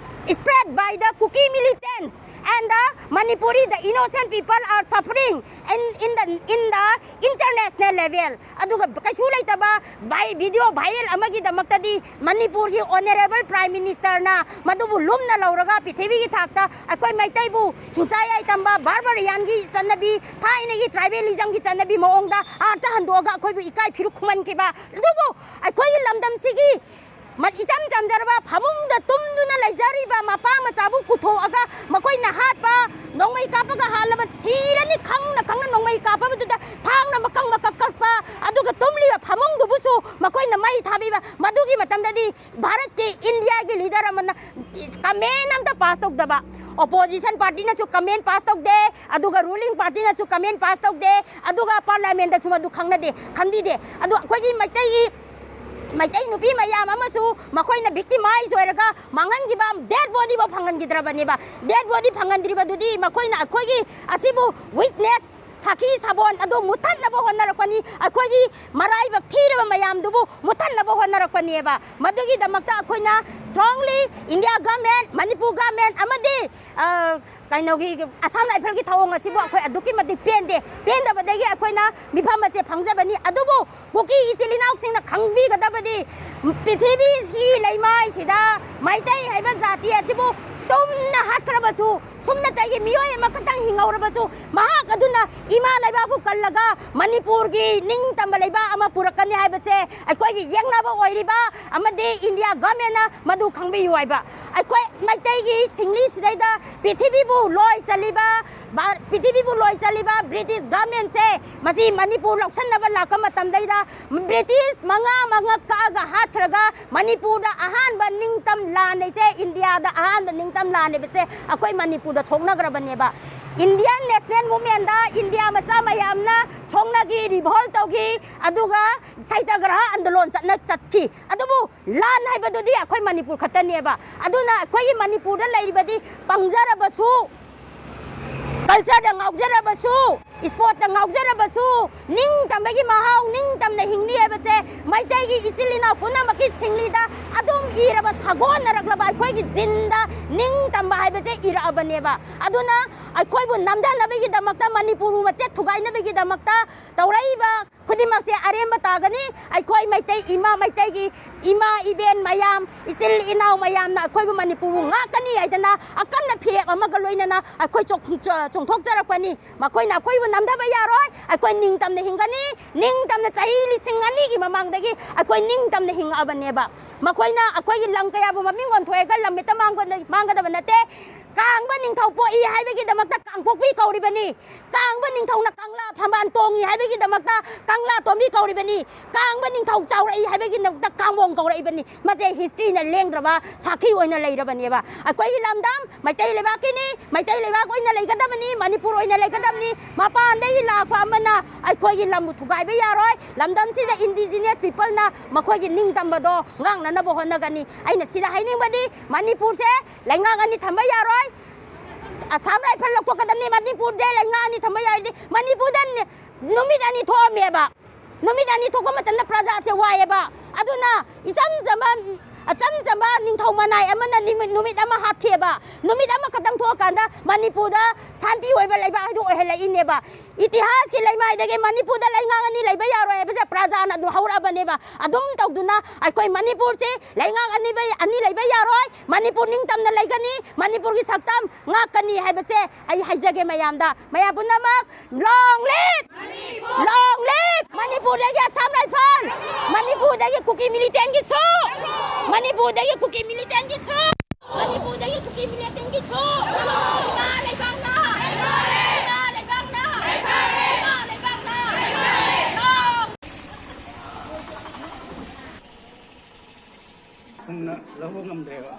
spread by the Kuki militants and the Manipuri, the innocent people are suffering in, in the, in the international level. ꯑꯗꯨꯒ ꯀꯩꯁꯨ ꯂꯩꯇꯕ ꯚꯥꯏ-, ꯚꯤꯗꯤꯑꯣ ꯚꯥꯏꯔꯦꯜ ꯑꯃꯒꯤꯗꯃꯛꯇꯗꯤ ꯃꯅꯤꯄꯨꯔꯒꯤ ꯑꯣꯅꯔꯦꯕꯜ ꯄ꯭ꯔꯥꯏꯝ ꯃꯤꯅꯤꯁꯇꯔꯅ ꯃꯗꯨꯕꯨ ꯂꯨꯝꯅ ꯂꯧꯔꯒ ꯄ꯭ꯔꯤꯊꯤꯕꯤꯒꯤ ꯊꯥꯛꯇ ꯑꯩꯈꯣꯏ ꯃꯩꯇꯩꯕꯨ ꯍꯤꯡꯆꯥ ꯌꯥꯏꯇꯝꯕ, ꯕꯥꯔꯕꯔꯤꯌꯥꯟꯒꯤ ꯆꯠꯅꯕꯤ, ꯊꯥꯏꯅꯒꯤ ꯇ꯭ꯔꯥꯏꯕꯦꯂꯤꯖꯝꯒꯤ ꯆꯠꯅꯕꯤ ꯃꯑꯣꯡꯗ ꯑꯥꯔꯠꯇ ꯍꯟꯗꯣꯛꯑꯒ ꯑꯩꯈꯣꯏꯕꯨ ꯏꯀꯥꯏ ꯐꯤꯔꯨꯛ ꯈꯨꯝꯍꯟꯈꯤꯕ, ꯑꯗꯨꯕꯨ ꯑꯩꯈꯣꯏꯒꯤ ꯂꯝꯗꯝꯁꯤꯒꯤ ꯃ-, ꯏꯆꯝ ꯆꯝꯖꯔꯕ ꯐꯃꯨꯡꯗ ꯇꯨꯝꯗꯨꯅ ꯂꯩꯖꯔꯤꯕ ꯃꯄꯥ ꯃꯆꯥꯕꯨ ꯄꯨꯊꯣꯛꯑꯒ ꯃꯈꯣꯏꯅ ꯍꯥꯠꯄ, ꯅꯣꯡꯃꯩ ꯀꯥꯞꯄꯒ ꯍꯥꯠꯂꯕ ꯁꯤꯔꯅꯤ ꯈꯪꯅ ꯈꯪꯅ ꯅꯣꯡꯃꯩ ꯀꯥꯞꯄꯕꯗꯨꯗ ꯊꯥꯡꯅ ꯃꯀꯛ ꯃꯀꯛ ꯀꯛꯄ, ꯑꯗꯨꯒ ꯇꯨꯝꯂꯤꯕ ꯐꯃꯨꯡꯗꯨꯕꯨꯁꯨ ꯃꯈꯣꯏꯅ ꯃꯩ ꯊꯥꯕꯤꯕ꯫ ꯃꯗꯨꯒꯤ ꯃꯇꯝꯗꯗꯤ ꯚꯥꯔꯠꯀꯤ, ꯏꯟꯗꯤꯌꯥꯒꯤ ꯂꯤꯗꯔ ꯑꯃꯅ ꯀꯃꯦꯟ ꯑꯝꯇ ꯄꯥꯁ ꯇꯧꯗꯕ, ꯑꯣꯄꯣꯖꯤꯁꯟ ꯄꯥꯔꯇꯤꯅꯁꯨ ꯀꯃꯦꯟ ꯄꯥꯁ ꯇꯧꯗꯦ, ꯑꯗꯨꯒ ꯔꯨꯂꯤꯡ ꯄꯥꯔꯇꯤꯅꯁꯨ ꯀꯃꯦꯟ ꯄꯥꯁ ꯇꯧꯗꯦ, ꯑꯗꯨꯒ ꯄꯥꯔꯂꯤꯌꯥꯃꯦꯟꯗꯁꯨ ꯃꯗꯨ ꯈꯪꯅꯗꯦ, ꯈꯟꯕꯤꯗꯦ꯫ ꯑꯗꯣ ꯑꯩꯈꯣꯏꯒꯤ ꯃꯩꯇꯩꯒꯤ ꯃꯩꯇꯩ ꯅꯨꯄꯤ ꯃꯌꯥꯝ ꯑꯃꯁꯨ ꯃꯈꯣꯏꯅ ꯚꯤꯛꯇꯤꯃꯥꯏꯖ ꯑꯣꯏꯔꯒ ꯃꯥꯡꯍꯟꯈꯤꯕ, ꯗꯦꯗ ꯕꯣꯗꯤꯐꯥꯎ ꯐꯪꯍꯟꯈꯤꯗ꯭ꯔꯕꯅꯦꯕ꯫ ꯗꯦꯗ ꯕꯣꯗꯤ ꯐꯪꯍꯟꯗ꯭ꯔꯤꯕꯗꯨꯗꯤ ꯃꯈꯣꯏꯅ ꯑꯩꯈꯣꯏꯒꯤ ꯑꯁꯤꯕꯨ ꯋꯤꯛꯅꯦꯁ ꯁꯥꯈꯤ ꯁꯥꯕꯣꯟ ꯑꯗꯨ ꯃꯨꯊꯠꯅꯕ ꯍꯣꯠꯅꯔꯛꯄꯅꯤ꯫ ꯑꯩꯈꯣꯏꯒꯤ ꯃꯔꯥꯏꯕꯛ ꯊꯤꯔꯕ ꯃꯌꯥꯝꯗꯨꯕꯨ ꯃꯨꯊꯠꯅꯕ ꯍꯣꯠꯅꯔꯛꯄꯅꯦꯕ꯫ ꯃꯗꯨꯒꯤꯗꯃꯛꯇ ꯑꯩꯈꯣꯏꯅ strongly India government, Manipur government ꯑꯃꯗꯤ, ꯑ, ꯀꯩꯅꯣꯒꯤ, ꯑꯁꯥꯝ ꯔꯥꯏꯐꯜꯒꯤ ꯊꯧꯑꯣꯡ ꯑꯁꯤꯕꯨ ꯑꯩꯈꯣꯏ ꯑꯗꯨꯛꯀꯤ ꯃꯇꯤꯛ ꯄꯦꯟꯗꯦ꯫ ꯄꯦꯟꯗꯕꯗꯒꯤ ꯑꯩꯈꯣꯏꯅ ꯃꯤꯐꯝ ꯑꯁꯦ ꯐꯝꯖꯕꯅꯤ꯫ ꯑꯗꯨꯕꯨ ꯀꯨꯀꯤ ꯏꯆꯤꯜ ꯏꯅꯥꯎꯁꯤꯡꯅ ꯈꯪꯕꯤꯒꯗꯕꯗꯤ, ꯄ꯭ꯔꯤꯊꯤꯕꯤꯒꯤ ꯂꯩꯃꯥꯏꯁꯤꯗ ꯃꯩꯇꯩ ꯍꯥꯏꯕ ꯖꯥꯇꯤ ꯑꯁꯤꯕꯨ ꯇꯨꯝꯅ ꯍꯥꯠꯈ꯭ꯔꯕꯁꯨ, ꯁꯨꯞꯅꯇꯒꯤ ꯃꯤꯑꯣꯏ ꯑꯃꯈꯛꯇꯪ ꯍꯤꯡꯍꯧꯔꯕꯁꯨ, ꯃꯍꯥꯛ ꯑꯗꯨꯅ ꯏꯃꯥ ꯂꯩꯕꯥꯛꯄꯨ ꯀꯜꯂꯒ ꯃꯅꯤꯄꯨꯔꯒꯤ ꯅꯤꯡꯇꯝꯕ ꯂꯩꯕꯥꯛ ꯑꯃ ꯄꯨꯔꯛꯀꯅꯤ ꯍꯥꯏꯕꯁꯦ ꯑꯩꯈꯣꯏꯒꯤ ꯌꯦꯛꯅꯕ ꯑꯣꯏꯔꯤꯕ ꯑꯃꯗꯤ India governmentꯅ ꯃꯗꯨ ꯈꯪꯕꯤꯌꯨ ꯍꯥꯏꯕ꯫ ꯑꯩꯈꯣꯏ ꯃꯩꯇꯩꯒꯤ ꯁꯤꯡꯂꯤꯁꯤꯗꯩꯗ ꯄ꯭ꯔꯤꯊꯤꯕꯤꯕꯨ ꯂꯣꯏ ꯆꯜꯂꯤꯕ, ꯚꯥꯔ-, ꯄ꯭ꯔꯤꯊꯤꯕꯤꯕꯨ ꯂꯣꯏ ꯆꯜꯂꯤꯕ British governmentꯁꯦ, ꯃꯁꯤ ꯃꯅꯤꯄꯨꯔ ꯂꯧꯁꯟꯅꯕ ꯂꯥꯛꯄ ꯃꯇꯝꯗꯩꯗ British ꯃꯉꯥ ꯃꯉꯥ ꯀꯛꯑꯒ ꯍꯥꯠꯈ꯭ꯔꯒ ꯃꯅꯤꯄꯨꯔꯗ ꯑꯍꯥꯟꯕ ꯅꯤꯡꯇꯝ ꯂꯥꯟꯅꯩꯁꯦ, ꯏꯟꯗꯤꯌꯥꯗ ꯑꯍꯥꯟꯕ ꯅꯤꯡꯇꯝ ꯂꯥꯟꯅꯩꯕꯁꯦ ꯑꯩꯈꯣꯏ ꯃꯅꯤꯄꯨꯔꯗ ꯁꯣꯛꯅꯈ꯭ꯔꯕꯅꯦꯕ꯫ Indian National Movementꯗ ꯏꯟꯗꯤꯌꯥ ꯃꯆꯥ ꯃꯌꯥꯝꯅ ꯁꯣꯛꯅꯈꯤ, revolt ꯇꯧꯈꯤ, ꯑꯗꯨꯒ ꯁꯩꯇꯒ꯭ꯔꯍ ꯑꯟꯗꯣꯂꯣꯟ ꯆꯠꯅ ꯆꯠꯈꯤ꯫ ꯑꯗꯨꯕꯨ ꯂꯥꯟ ꯍꯥꯏꯕꯗꯨꯗꯤ ꯑꯩꯈꯣꯏ ꯃꯅꯤꯄꯨꯔ ꯈꯛꯇꯅꯦꯕ꯫ ꯑꯗꯨꯅ ꯑꯩꯈꯣꯏꯒꯤ ꯃꯅꯤꯄꯨꯔꯗ ꯂꯩꯔꯤꯕꯗꯤ ꯄꯪꯖꯔꯕꯁꯨ, cultureꯗ ꯉꯥꯎꯖꯔꯕꯁꯨ, sportꯇ ꯉꯥꯎꯖꯔꯕꯁꯨ, ꯅꯤꯡꯇꯝꯕꯒꯤ ꯃꯍꯥꯎ, ꯅꯤꯡꯇꯝꯅ ꯍꯤꯡꯅꯤ ꯍꯥꯏꯕꯁꯦ ꯃꯩꯇꯩꯒꯤ ꯏꯆꯤꯜ ꯏꯅꯥꯎ ꯄꯨꯝꯅꯃꯛꯀꯤ ꯁꯤꯡꯂꯤꯗ ꯑꯗꯨꯝ ꯏꯔꯕ, ꯁꯥꯒꯣꯟꯅꯔꯛꯂꯕ ꯑꯩꯈꯣꯏꯒꯤ geneꯗ ꯅꯤꯡꯇꯝꯕ ꯍꯥꯏꯕꯁꯦ ꯏꯔꯛꯑꯕꯅꯦꯕ꯫ ꯑꯗꯨꯅ ꯑꯩꯈꯣꯏꯕꯨ ꯅꯝꯊꯅꯕꯒꯤꯗꯃꯛꯇ, ꯃꯅꯤꯄꯨꯔꯕꯨ ꯃꯆꯦꯠ ꯊꯨꯒꯥꯏꯅꯕꯒꯤꯗꯃꯛꯇ ꯇꯧꯔꯛꯏꯕ ꯈꯨꯗꯤꯡꯃꯛꯁꯦ ꯑꯔꯦꯝꯕ ꯇꯥꯒꯅꯤ꯫ ꯑꯩꯈꯣꯏ ꯃꯩꯇꯩ ꯏꯃꯥ, ꯃꯩꯇꯩꯒꯤ ꯏꯃꯥ ꯏꯕꯦꯟ ꯃꯌꯥꯝ, ꯏꯆꯤꯜ ꯏꯅꯥꯎ ꯃꯌꯥꯝꯅ ꯑꯩꯈꯣꯏꯕꯨ ꯃꯅꯤꯄꯨꯔꯕꯨ ꯉꯥꯛꯀꯅꯤ ꯍꯥꯏꯗꯅ ꯑꯀꯟꯕ ꯐꯤꯔꯦꯞ ꯑꯃꯒ ꯂꯣꯏꯅꯅ ꯑꯩꯈꯣꯏ ꯆꯣꯡ-, ꯆꯣꯡꯊꯣꯛꯆꯔꯛꯄꯅꯤ꯫ ꯃꯈꯣꯏꯅ ꯑꯩꯈꯣꯏꯕꯨ ꯅꯝꯊꯕ ꯌꯥꯔꯣꯏ꯫ ꯑꯩꯈꯣꯏ ꯅꯤꯡꯇꯝꯅ ꯍꯤꯡꯒꯅꯤ꯫ ꯅꯤꯡꯇꯝꯅ ꯆꯍꯤ ꯂꯤꯁꯤꯡ ꯑꯅꯤꯒꯤ ꯃꯃꯥꯡꯗꯒꯤ ꯑꯩꯈꯣꯏ ꯅꯤꯡꯇꯝꯅ ꯍꯤꯡꯉꯛꯑꯕꯅꯦꯕ꯫ ꯃꯈꯣꯏꯅ ꯑꯩꯈꯣꯏꯒꯤ ꯂꯝ ꯀꯌꯥꯕꯨ ꯃꯃꯤꯡ ꯑꯣꯟꯊꯣꯛꯑꯒ ꯂꯝ ꯍꯦꯛꯇ ꯃꯥꯡꯕ-, ꯃꯥꯡꯒꯗꯕ ꯅꯠꯇꯦ꯫ ꯀꯥꯡꯕ ꯅꯤꯡꯊꯧ ꯄꯣꯛꯏ ꯍꯥꯏꯕꯒꯤꯗꯃꯛꯇ ꯀꯥꯡꯄꯣꯛꯄꯤ ꯀꯧꯔꯤꯕꯅꯤ꯫ ꯀꯥꯡꯕ ꯅꯤꯡꯊꯧꯅ ꯀꯪꯂꯥ ꯐꯝꯕꯥꯜ ꯇꯣꯡꯏ ꯍꯥꯏꯕꯒꯤꯗꯃꯛꯇ ꯀꯪꯂꯥ ꯇꯣꯝꯕꯤ ꯀꯧꯔꯤꯕꯅꯤ꯫ ꯀꯥꯡꯕ ꯅꯤꯡꯊꯧ ꯆꯥꯎꯔꯛꯏ ꯍꯥꯏꯕꯒꯤꯗꯃꯛꯇ ꯀꯥꯡꯕꯣꯡ ꯀꯧꯔꯛꯏꯕꯅꯤ꯫ ꯃꯁꯦ historyꯅ ꯂꯦꯡꯗ꯭ꯔꯕ ꯁꯥꯈꯤ ꯑꯣꯏꯅ ꯂꯩꯔꯕꯅꯦꯕ꯫ ꯑꯩꯈꯣꯏꯒꯤ ꯂꯝꯗꯝ ꯃꯩꯇꯩ ꯂꯩꯕꯥꯛꯀꯤꯅꯤ, ꯃꯩꯇꯩ ꯂꯩꯕꯥꯛ ꯑꯣꯏꯅ ꯂꯩꯒꯗꯕꯅꯤ, ꯃꯅꯤꯄꯨꯔ ꯑꯣꯏꯅ ꯂꯩꯒꯗꯕꯅꯤ꯫ ꯃꯄꯥꯟꯗꯒꯤ ꯂꯥꯛꯄ ꯑꯃꯅ ꯑꯩꯈꯣꯏꯒꯤ ꯂꯝꯕꯨ ꯊꯨꯒꯥꯏꯕ ꯌꯥꯔꯣꯏ꯫ ꯂꯝꯗꯝꯁꯤꯗ indigenous peopleꯅ ꯃꯈꯣꯏꯒꯤ ꯅꯤꯡꯇꯝꯕꯗꯣ ꯉꯥꯛꯅꯅꯕ ꯍꯣꯠꯅꯒꯅꯤ꯫ ꯑꯩꯅ ꯁꯤꯗ ꯍꯥꯏꯅꯤꯡꯕꯗꯤ ꯃꯅꯤꯄꯨꯔꯁꯦ ꯂꯩꯉꯥꯛ ꯑꯅꯤ ꯊꯝꯕ ꯌꯥꯔꯣꯏ꯫ ꯑꯁꯥꯝ ꯔꯥꯏꯐꯜ ꯂꯧꯊꯣꯛꯀꯗꯕꯅꯤ꯫ ꯃꯅꯤꯄꯨꯔꯗ ꯂꯩꯉꯥꯛ ꯑꯅꯤ ꯊꯝꯕ ꯌꯥꯔꯗꯤ, ꯃꯅꯤꯄꯨꯔꯗ ꯅꯨꯃꯤꯠ ꯑꯅꯤ ꯊꯣꯛꯑꯝꯃꯦꯕ꯫ ꯅꯨꯃꯤꯠ ꯑꯅꯤ ꯊꯣꯛꯄ ꯃꯇꯝꯗ ꯄ꯭ꯔꯖꯥꯁꯦ ꯋꯥꯏꯑꯦꯕ꯫ ꯑꯗꯨꯅ ꯏꯆꯝ ꯆꯝꯕ, ꯑꯆꯝ ꯆꯝꯕ ꯅꯤꯡꯊꯧ ꯃꯅꯥꯏ ꯑꯃꯅ ꯅꯨꯃꯤꯠ, ꯅꯨꯃꯤꯠ ꯑꯃ ꯍꯥꯠꯈꯤꯑꯕ꯫ ꯅꯨꯃꯤꯠ ꯑꯃꯈꯛꯇꯪ ꯊꯣꯛꯑꯀꯥꯟꯗ ꯃꯅꯤꯄꯨꯔꯗ ꯁꯥꯟꯇꯤ ꯑꯣꯏꯕ ꯂꯩꯕꯥꯛ ꯍꯥꯏꯗꯣ ꯑꯣꯏꯍꯜꯂꯛꯏꯅꯦꯕ꯫ ꯏꯇꯤꯍꯥꯁꯀꯤ ꯂꯩꯃꯥꯏꯗꯒꯤ ꯃꯅꯤꯄꯨꯔꯗ ꯂꯩꯉꯥꯛ ꯑꯅꯤ ꯂꯩꯕ ꯌꯥꯔꯣꯏ ꯍꯥꯏꯕꯁꯦ ꯄ꯭ꯔꯖꯥꯅ ꯑꯗꯨꯝ ꯍꯧꯔꯛꯑꯕꯅꯦꯕ꯫ ꯑꯗꯨꯝ ꯇꯧꯗꯨꯅ ꯑꯩꯈꯣꯏ ꯃꯅꯤꯄꯨꯔꯁꯤ ꯂꯩꯉꯥꯛ ꯑꯅꯤ, ꯑꯅꯤ ꯂꯩꯕ ꯌꯥꯔꯣꯏ꯫ ꯃꯅꯤꯄꯨꯔ ꯅꯤꯡꯇꯝꯅ ꯂꯩꯒꯅꯤ, ꯃꯅꯤꯄꯨꯔꯒꯤ ꯁꯛꯇꯝ ꯉꯥꯛꯀꯅꯤ ꯍꯥꯏꯕꯁꯦ ꯑꯩ ꯍꯥꯏꯖꯒꯦ ꯃꯌꯥꯝꯗ꯫ ꯃꯌꯥꯝ ꯄꯨꯝꯅꯃꯛ, long live! Long live! ꯃꯅꯤꯄꯨꯔꯗꯒꯤ ꯑꯁꯥꯝ ꯔꯥꯏꯐꯜ, ꯃꯅꯤꯄꯨꯔꯗꯒꯤ ꯀꯨꯀꯤ ꯃꯤꯂꯤꯇꯦꯟꯒꯤꯁꯨ, ꯃꯅꯤꯄꯨꯔꯗꯒꯤ ꯀꯨꯀꯤ ꯃꯤꯂꯤꯇꯦꯟꯒꯤꯁꯨ, ꯃꯅꯤꯄꯨꯔꯗꯒꯤ ꯀꯨꯀꯤ ꯃꯤꯂꯤꯇꯦꯟꯒꯤꯁꯨ, ꯏꯃꯥ ꯂꯩꯕꯥꯛꯅ, ꯏꯃꯥ ꯂꯩꯕꯥꯛꯅ, ꯏꯃꯥ ꯂꯩꯕꯥꯛꯅ, long ꯊꯨꯡꯅ ꯂꯧꯕ ꯉꯝꯗ꯭ꯔꯦꯕ꯫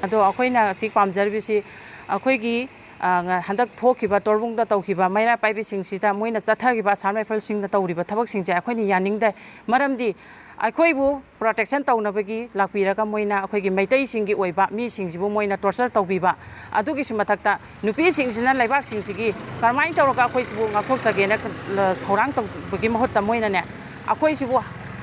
ꯑꯗꯣ ꯑꯩꯈꯣꯏꯅ ꯁꯤ ꯄꯥꯝꯖꯔꯤꯕꯁꯤ, ꯑꯩꯈꯣꯏꯒꯤ, ꯑ, ꯉ-, ꯍꯟꯗꯛ ꯊꯣꯛꯈꯤꯕ, ꯇꯣꯔꯕꯨꯡꯗ ꯇꯧꯈꯤꯕ ꯃꯩꯔꯥ ꯄꯥꯏꯕꯤꯁꯤꯡꯁꯤꯗ ꯃꯣꯏꯅ ꯆꯠꯊꯈꯤꯕ ꯑꯁꯥꯝ ꯔꯥꯏꯐꯜꯁꯤꯡꯅ ꯇꯧꯔꯤꯕ ꯊꯕꯛꯁꯤꯡꯁꯦ ꯑꯩꯈꯣꯏꯅ ꯌꯥꯅꯤꯡꯗꯦ꯫ ꯃꯔꯝꯗꯤ ꯑꯩꯈꯣꯏꯕꯨ protection ꯇꯧꯅꯕꯒꯤ ꯂꯥꯛꯄꯤꯔꯒ ꯃꯣꯏꯅ ꯑꯩꯈꯣꯏꯒꯤ ꯃꯩꯇꯩꯁꯤꯡꯒꯤ ꯑꯣꯏꯕ ꯃꯤꯁꯤꯡꯁꯤꯕꯨ ꯃꯣꯏꯅ torture ꯇꯧꯕꯤꯕ, ꯑꯗꯨꯒꯤꯁꯨ ꯃꯊꯛꯇ ꯅꯨꯄꯤꯁꯤꯡꯁꯤꯅ ꯂꯩꯕꯥꯛꯁꯤꯡꯁꯤꯒꯤ ꯀꯔꯝꯍꯥꯏꯅ ꯇꯧꯔꯒ ꯑꯩꯈꯣꯏꯁꯤꯕꯨ ꯉꯥꯛꯊꯣꯛꯆꯒꯦꯅ ꯈ-, ꯂ-, ꯊꯧꯔꯥꯡ ꯇꯧꯕꯒꯤ ꯃꯍꯨꯠꯇ ꯃꯣꯏꯅꯅꯦ, ꯑꯩꯈꯣꯏꯁꯤꯕꯨ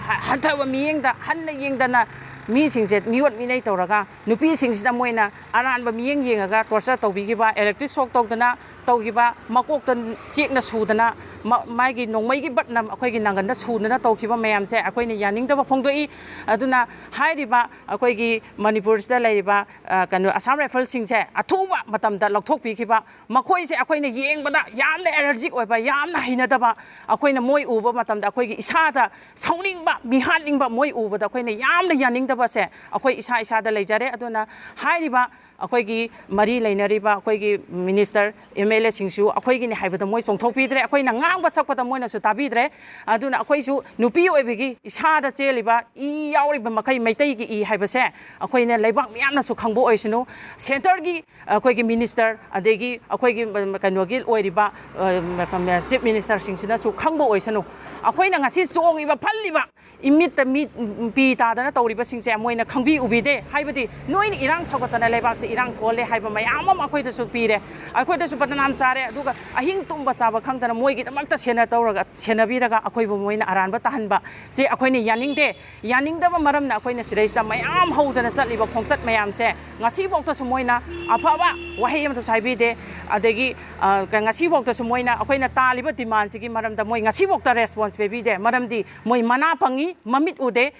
ꯍ-, ꯍꯟꯊꯕ ꯃꯤꯠꯌꯦꯡꯗ, ꯍꯟꯅ ꯌꯦꯡꯗꯅ ꯃꯤꯁꯤꯡꯁꯦ ꯃꯤꯑꯣꯠ ꯃꯤꯅꯩ ꯇꯧꯔꯒ ꯅꯨꯄꯤꯁꯤꯡꯁꯤꯗ ꯃꯣꯏꯅ ꯑꯔꯥꯟꯕ ꯃꯤꯠꯌꯦꯡ ꯌꯦꯡꯉꯒ torture ꯇꯧꯕꯤꯈꯤꯕ, electric shock ꯇꯧꯗꯅ ꯇꯧꯈꯤꯕ, ꯃꯀꯣꯛꯇ ꯆꯦꯛꯅ ꯁꯨꯗꯅ, ꯃ-, ꯃꯥꯒꯤ ꯅꯣꯡꯃꯩꯒꯤ ꯕꯠꯅ ꯑꯩꯈꯣꯏꯒꯤ ꯅꯪꯒꯟꯗ ꯁꯨꯗꯅ ꯇꯧꯈꯤꯕ ꯃꯌꯥꯝꯁꯦ ꯑꯩꯈꯣꯏꯅ ꯌꯥꯅꯤꯡꯗꯕ ꯐꯣꯡꯗꯣꯛꯏ꯫ ꯑꯗꯨꯅ ꯍꯥꯏꯔꯤꯕ ꯑꯩꯈꯣꯏꯒꯤ ꯃꯅꯤꯄꯨꯔꯁꯤꯗ ꯂꯩꯔꯤꯕ, ꯑ, ꯀꯩꯅꯣ, ꯑꯁꯥꯝ ꯔꯥꯏꯐꯜꯁꯤꯡꯁꯦ ꯑꯊꯨꯕ ꯃꯇꯝꯗ ꯂꯧꯊꯣꯛꯄꯤꯈꯤꯕ, ꯃꯈꯣꯏꯁꯦ ꯑꯩꯈꯣꯏꯅ ꯌꯦꯡꯕꯗ ꯌꯥꯝꯅ allergic ꯑꯣꯏꯕ, ꯌꯥꯝꯅ ꯍꯩꯅꯗꯕ, ꯑꯩꯈꯣꯏꯅ ꯃꯣꯏ ꯎꯕ ꯃꯇꯝꯗ ꯑꯩꯈꯣꯏꯒꯤ ꯏꯁꯥꯗ ꯁꯥꯎꯅꯤꯡꯕ, ꯃꯤꯍꯥꯠꯅꯤꯡꯕ, ꯃꯣꯏ ꯎꯕꯗ ꯑꯩꯈꯣꯏꯅ ꯌꯥꯝꯅ ꯌꯥꯅꯤꯡꯗꯕꯁꯦ ꯑꯩꯈꯣꯏ ꯏꯁꯥ ꯏꯁꯥꯗ ꯂꯩꯖꯔꯦ꯫ ꯑꯗꯨꯅ ꯍꯥꯏꯔꯤꯕ ꯑꯩꯈꯣꯏꯒꯤ ꯃꯔꯤ ꯂꯩꯅꯔꯤꯕ ꯑꯩꯈꯣꯏꯒꯤ ꯃꯤꯅꯤꯁꯇꯔ, ꯑꯦꯝ ꯑꯦꯜ ꯑꯦꯁꯤꯡꯁꯨ ꯑꯩꯈꯣꯏꯒꯤꯅꯤ ꯍꯥꯏꯕꯗ ꯃꯣꯏ ꯆꯣꯡꯊꯣꯛꯄꯤꯗ꯭ꯔꯦ꯫ ꯑꯩꯈꯣꯏꯅ ꯉꯥꯡꯕ ꯁꯛꯄꯗ ꯃꯣꯏꯅꯁꯨ ꯇꯥꯕꯤꯗ꯭ꯔꯦ꯫ ꯑꯗꯨꯅ ꯑꯩꯈꯣꯏꯁꯨ ꯅꯨꯄꯤ ꯑꯣꯏꯕꯒꯤ ꯏꯁꯥꯗ ꯆꯦꯜꯂꯤꯕ ꯏ ꯌꯥꯎꯔꯤꯕ ꯃꯈꯩ, ꯃꯩꯇꯩꯒꯤ ꯏ ꯍꯥꯏꯕꯁꯦ ꯑꯩꯈꯣꯏꯅ ꯂꯩꯕꯥꯛ ꯃꯤꯌꯥꯝꯅꯁꯨ ꯈꯪꯕ ꯑꯣꯏꯁꯅꯨ, ꯁꯦꯟꯇꯔꯒꯤ ꯑꯩꯈꯣꯏꯒꯤ ꯃꯤꯅꯤꯁꯇꯔ, ꯑꯗꯒꯤ ꯑꯩꯈꯣꯏꯒꯤ ꯀꯩꯅꯣꯒꯤ ꯑꯣꯏꯔꯤꯕ ꯆꯤꯐ ꯃꯤꯅꯤꯁꯇꯔꯁꯤꯡꯁꯤꯅꯁꯨ ꯈꯪꯕ ꯑꯣꯏꯁꯅꯨ꯫ ꯑꯩꯈꯣꯏꯅ ꯉꯁꯤ ꯆꯣꯡꯉꯤꯕ, ꯐꯜꯂꯤꯕ, ꯏꯃꯤꯠꯇ ꯃꯤ ꯄꯤ ꯇꯥꯗꯅ ꯇꯧꯔꯤꯕꯁꯤꯡꯁꯦ ꯃꯣꯏꯅ ꯈꯪꯕꯤ ꯎꯕꯤꯗꯦ꯫ ꯍꯥꯏꯕꯗꯤ ꯅꯣꯏꯅ ꯏꯔꯥꯡ ꯁꯧꯒꯠꯇꯅ ꯂꯩꯕꯥꯛꯁꯦ ꯏꯔꯥꯡ ꯊꯣꯛꯍꯜꯂꯦ ꯍꯥꯏꯕ ꯃꯌꯥꯝ ꯑꯃ ꯑꯩꯈꯣꯏꯗꯁꯨ ꯄꯤꯔꯦ, ꯑꯩꯈꯣꯏꯗꯁꯨ ꯕꯗꯅꯥꯝ ꯆꯥꯔꯦ꯫ ꯑꯗꯨꯒ ꯑꯍꯤꯡ ꯇꯨꯝꯕ ꯆꯥꯕ ꯈꯪꯗꯅ ꯃꯣꯏꯒꯤꯗꯃꯛꯇ ꯁꯦꯟꯅ ꯇꯧꯔꯒ, ꯁꯦꯟꯅꯕꯤꯔꯒ ꯑꯩꯈꯣꯏꯕꯨ ꯃꯣꯏꯅ ꯑꯔꯥꯟꯕ ꯇꯥꯍꯟꯕ ꯁꯤ ꯑꯩꯈꯣꯏꯅ ꯌꯥꯅꯤꯡꯗꯦ꯫ ꯌꯥꯅꯤꯡꯗꯕ ꯃꯔꯝꯅ ꯑꯩꯈꯣꯏꯅ ꯁꯤꯗꯩꯁꯤꯗ ꯃꯌꯥꯝ ꯍꯧꯗꯅ ꯆꯠꯂꯤꯕ ꯈꯣꯡꯆꯠ ꯃꯌꯥꯝꯁꯦ ꯉꯁꯤꯐꯥꯎꯗꯁꯨ ꯃꯣꯏꯅ ꯑꯐꯕ ꯋꯥꯍꯩ ꯑꯃꯇꯁꯨ ꯍꯥꯏꯕꯤꯗꯦ꯫ ꯑꯗꯒꯤ, ꯑ, ꯉꯁꯤꯐꯥꯎꯗꯁꯨ ꯃꯣꯏꯅ ꯑꯩꯈꯣꯏꯅ ꯇꯥꯜꯂꯤꯕ ꯗꯤꯃꯥꯟꯁꯤꯒꯤ ꯃꯔꯝꯗ ꯃꯣꯏ ꯉꯁꯤꯐꯥꯎꯗ ꯔꯦꯁꯄꯣꯟꯁ ꯄꯤꯕꯤꯗꯦ꯫ ꯃꯔꯝꯗꯤ ꯃꯣꯏ ꯃꯅꯥ ꯄꯪꯉꯤ, ꯃꯃꯤꯠ ꯎꯗꯦ,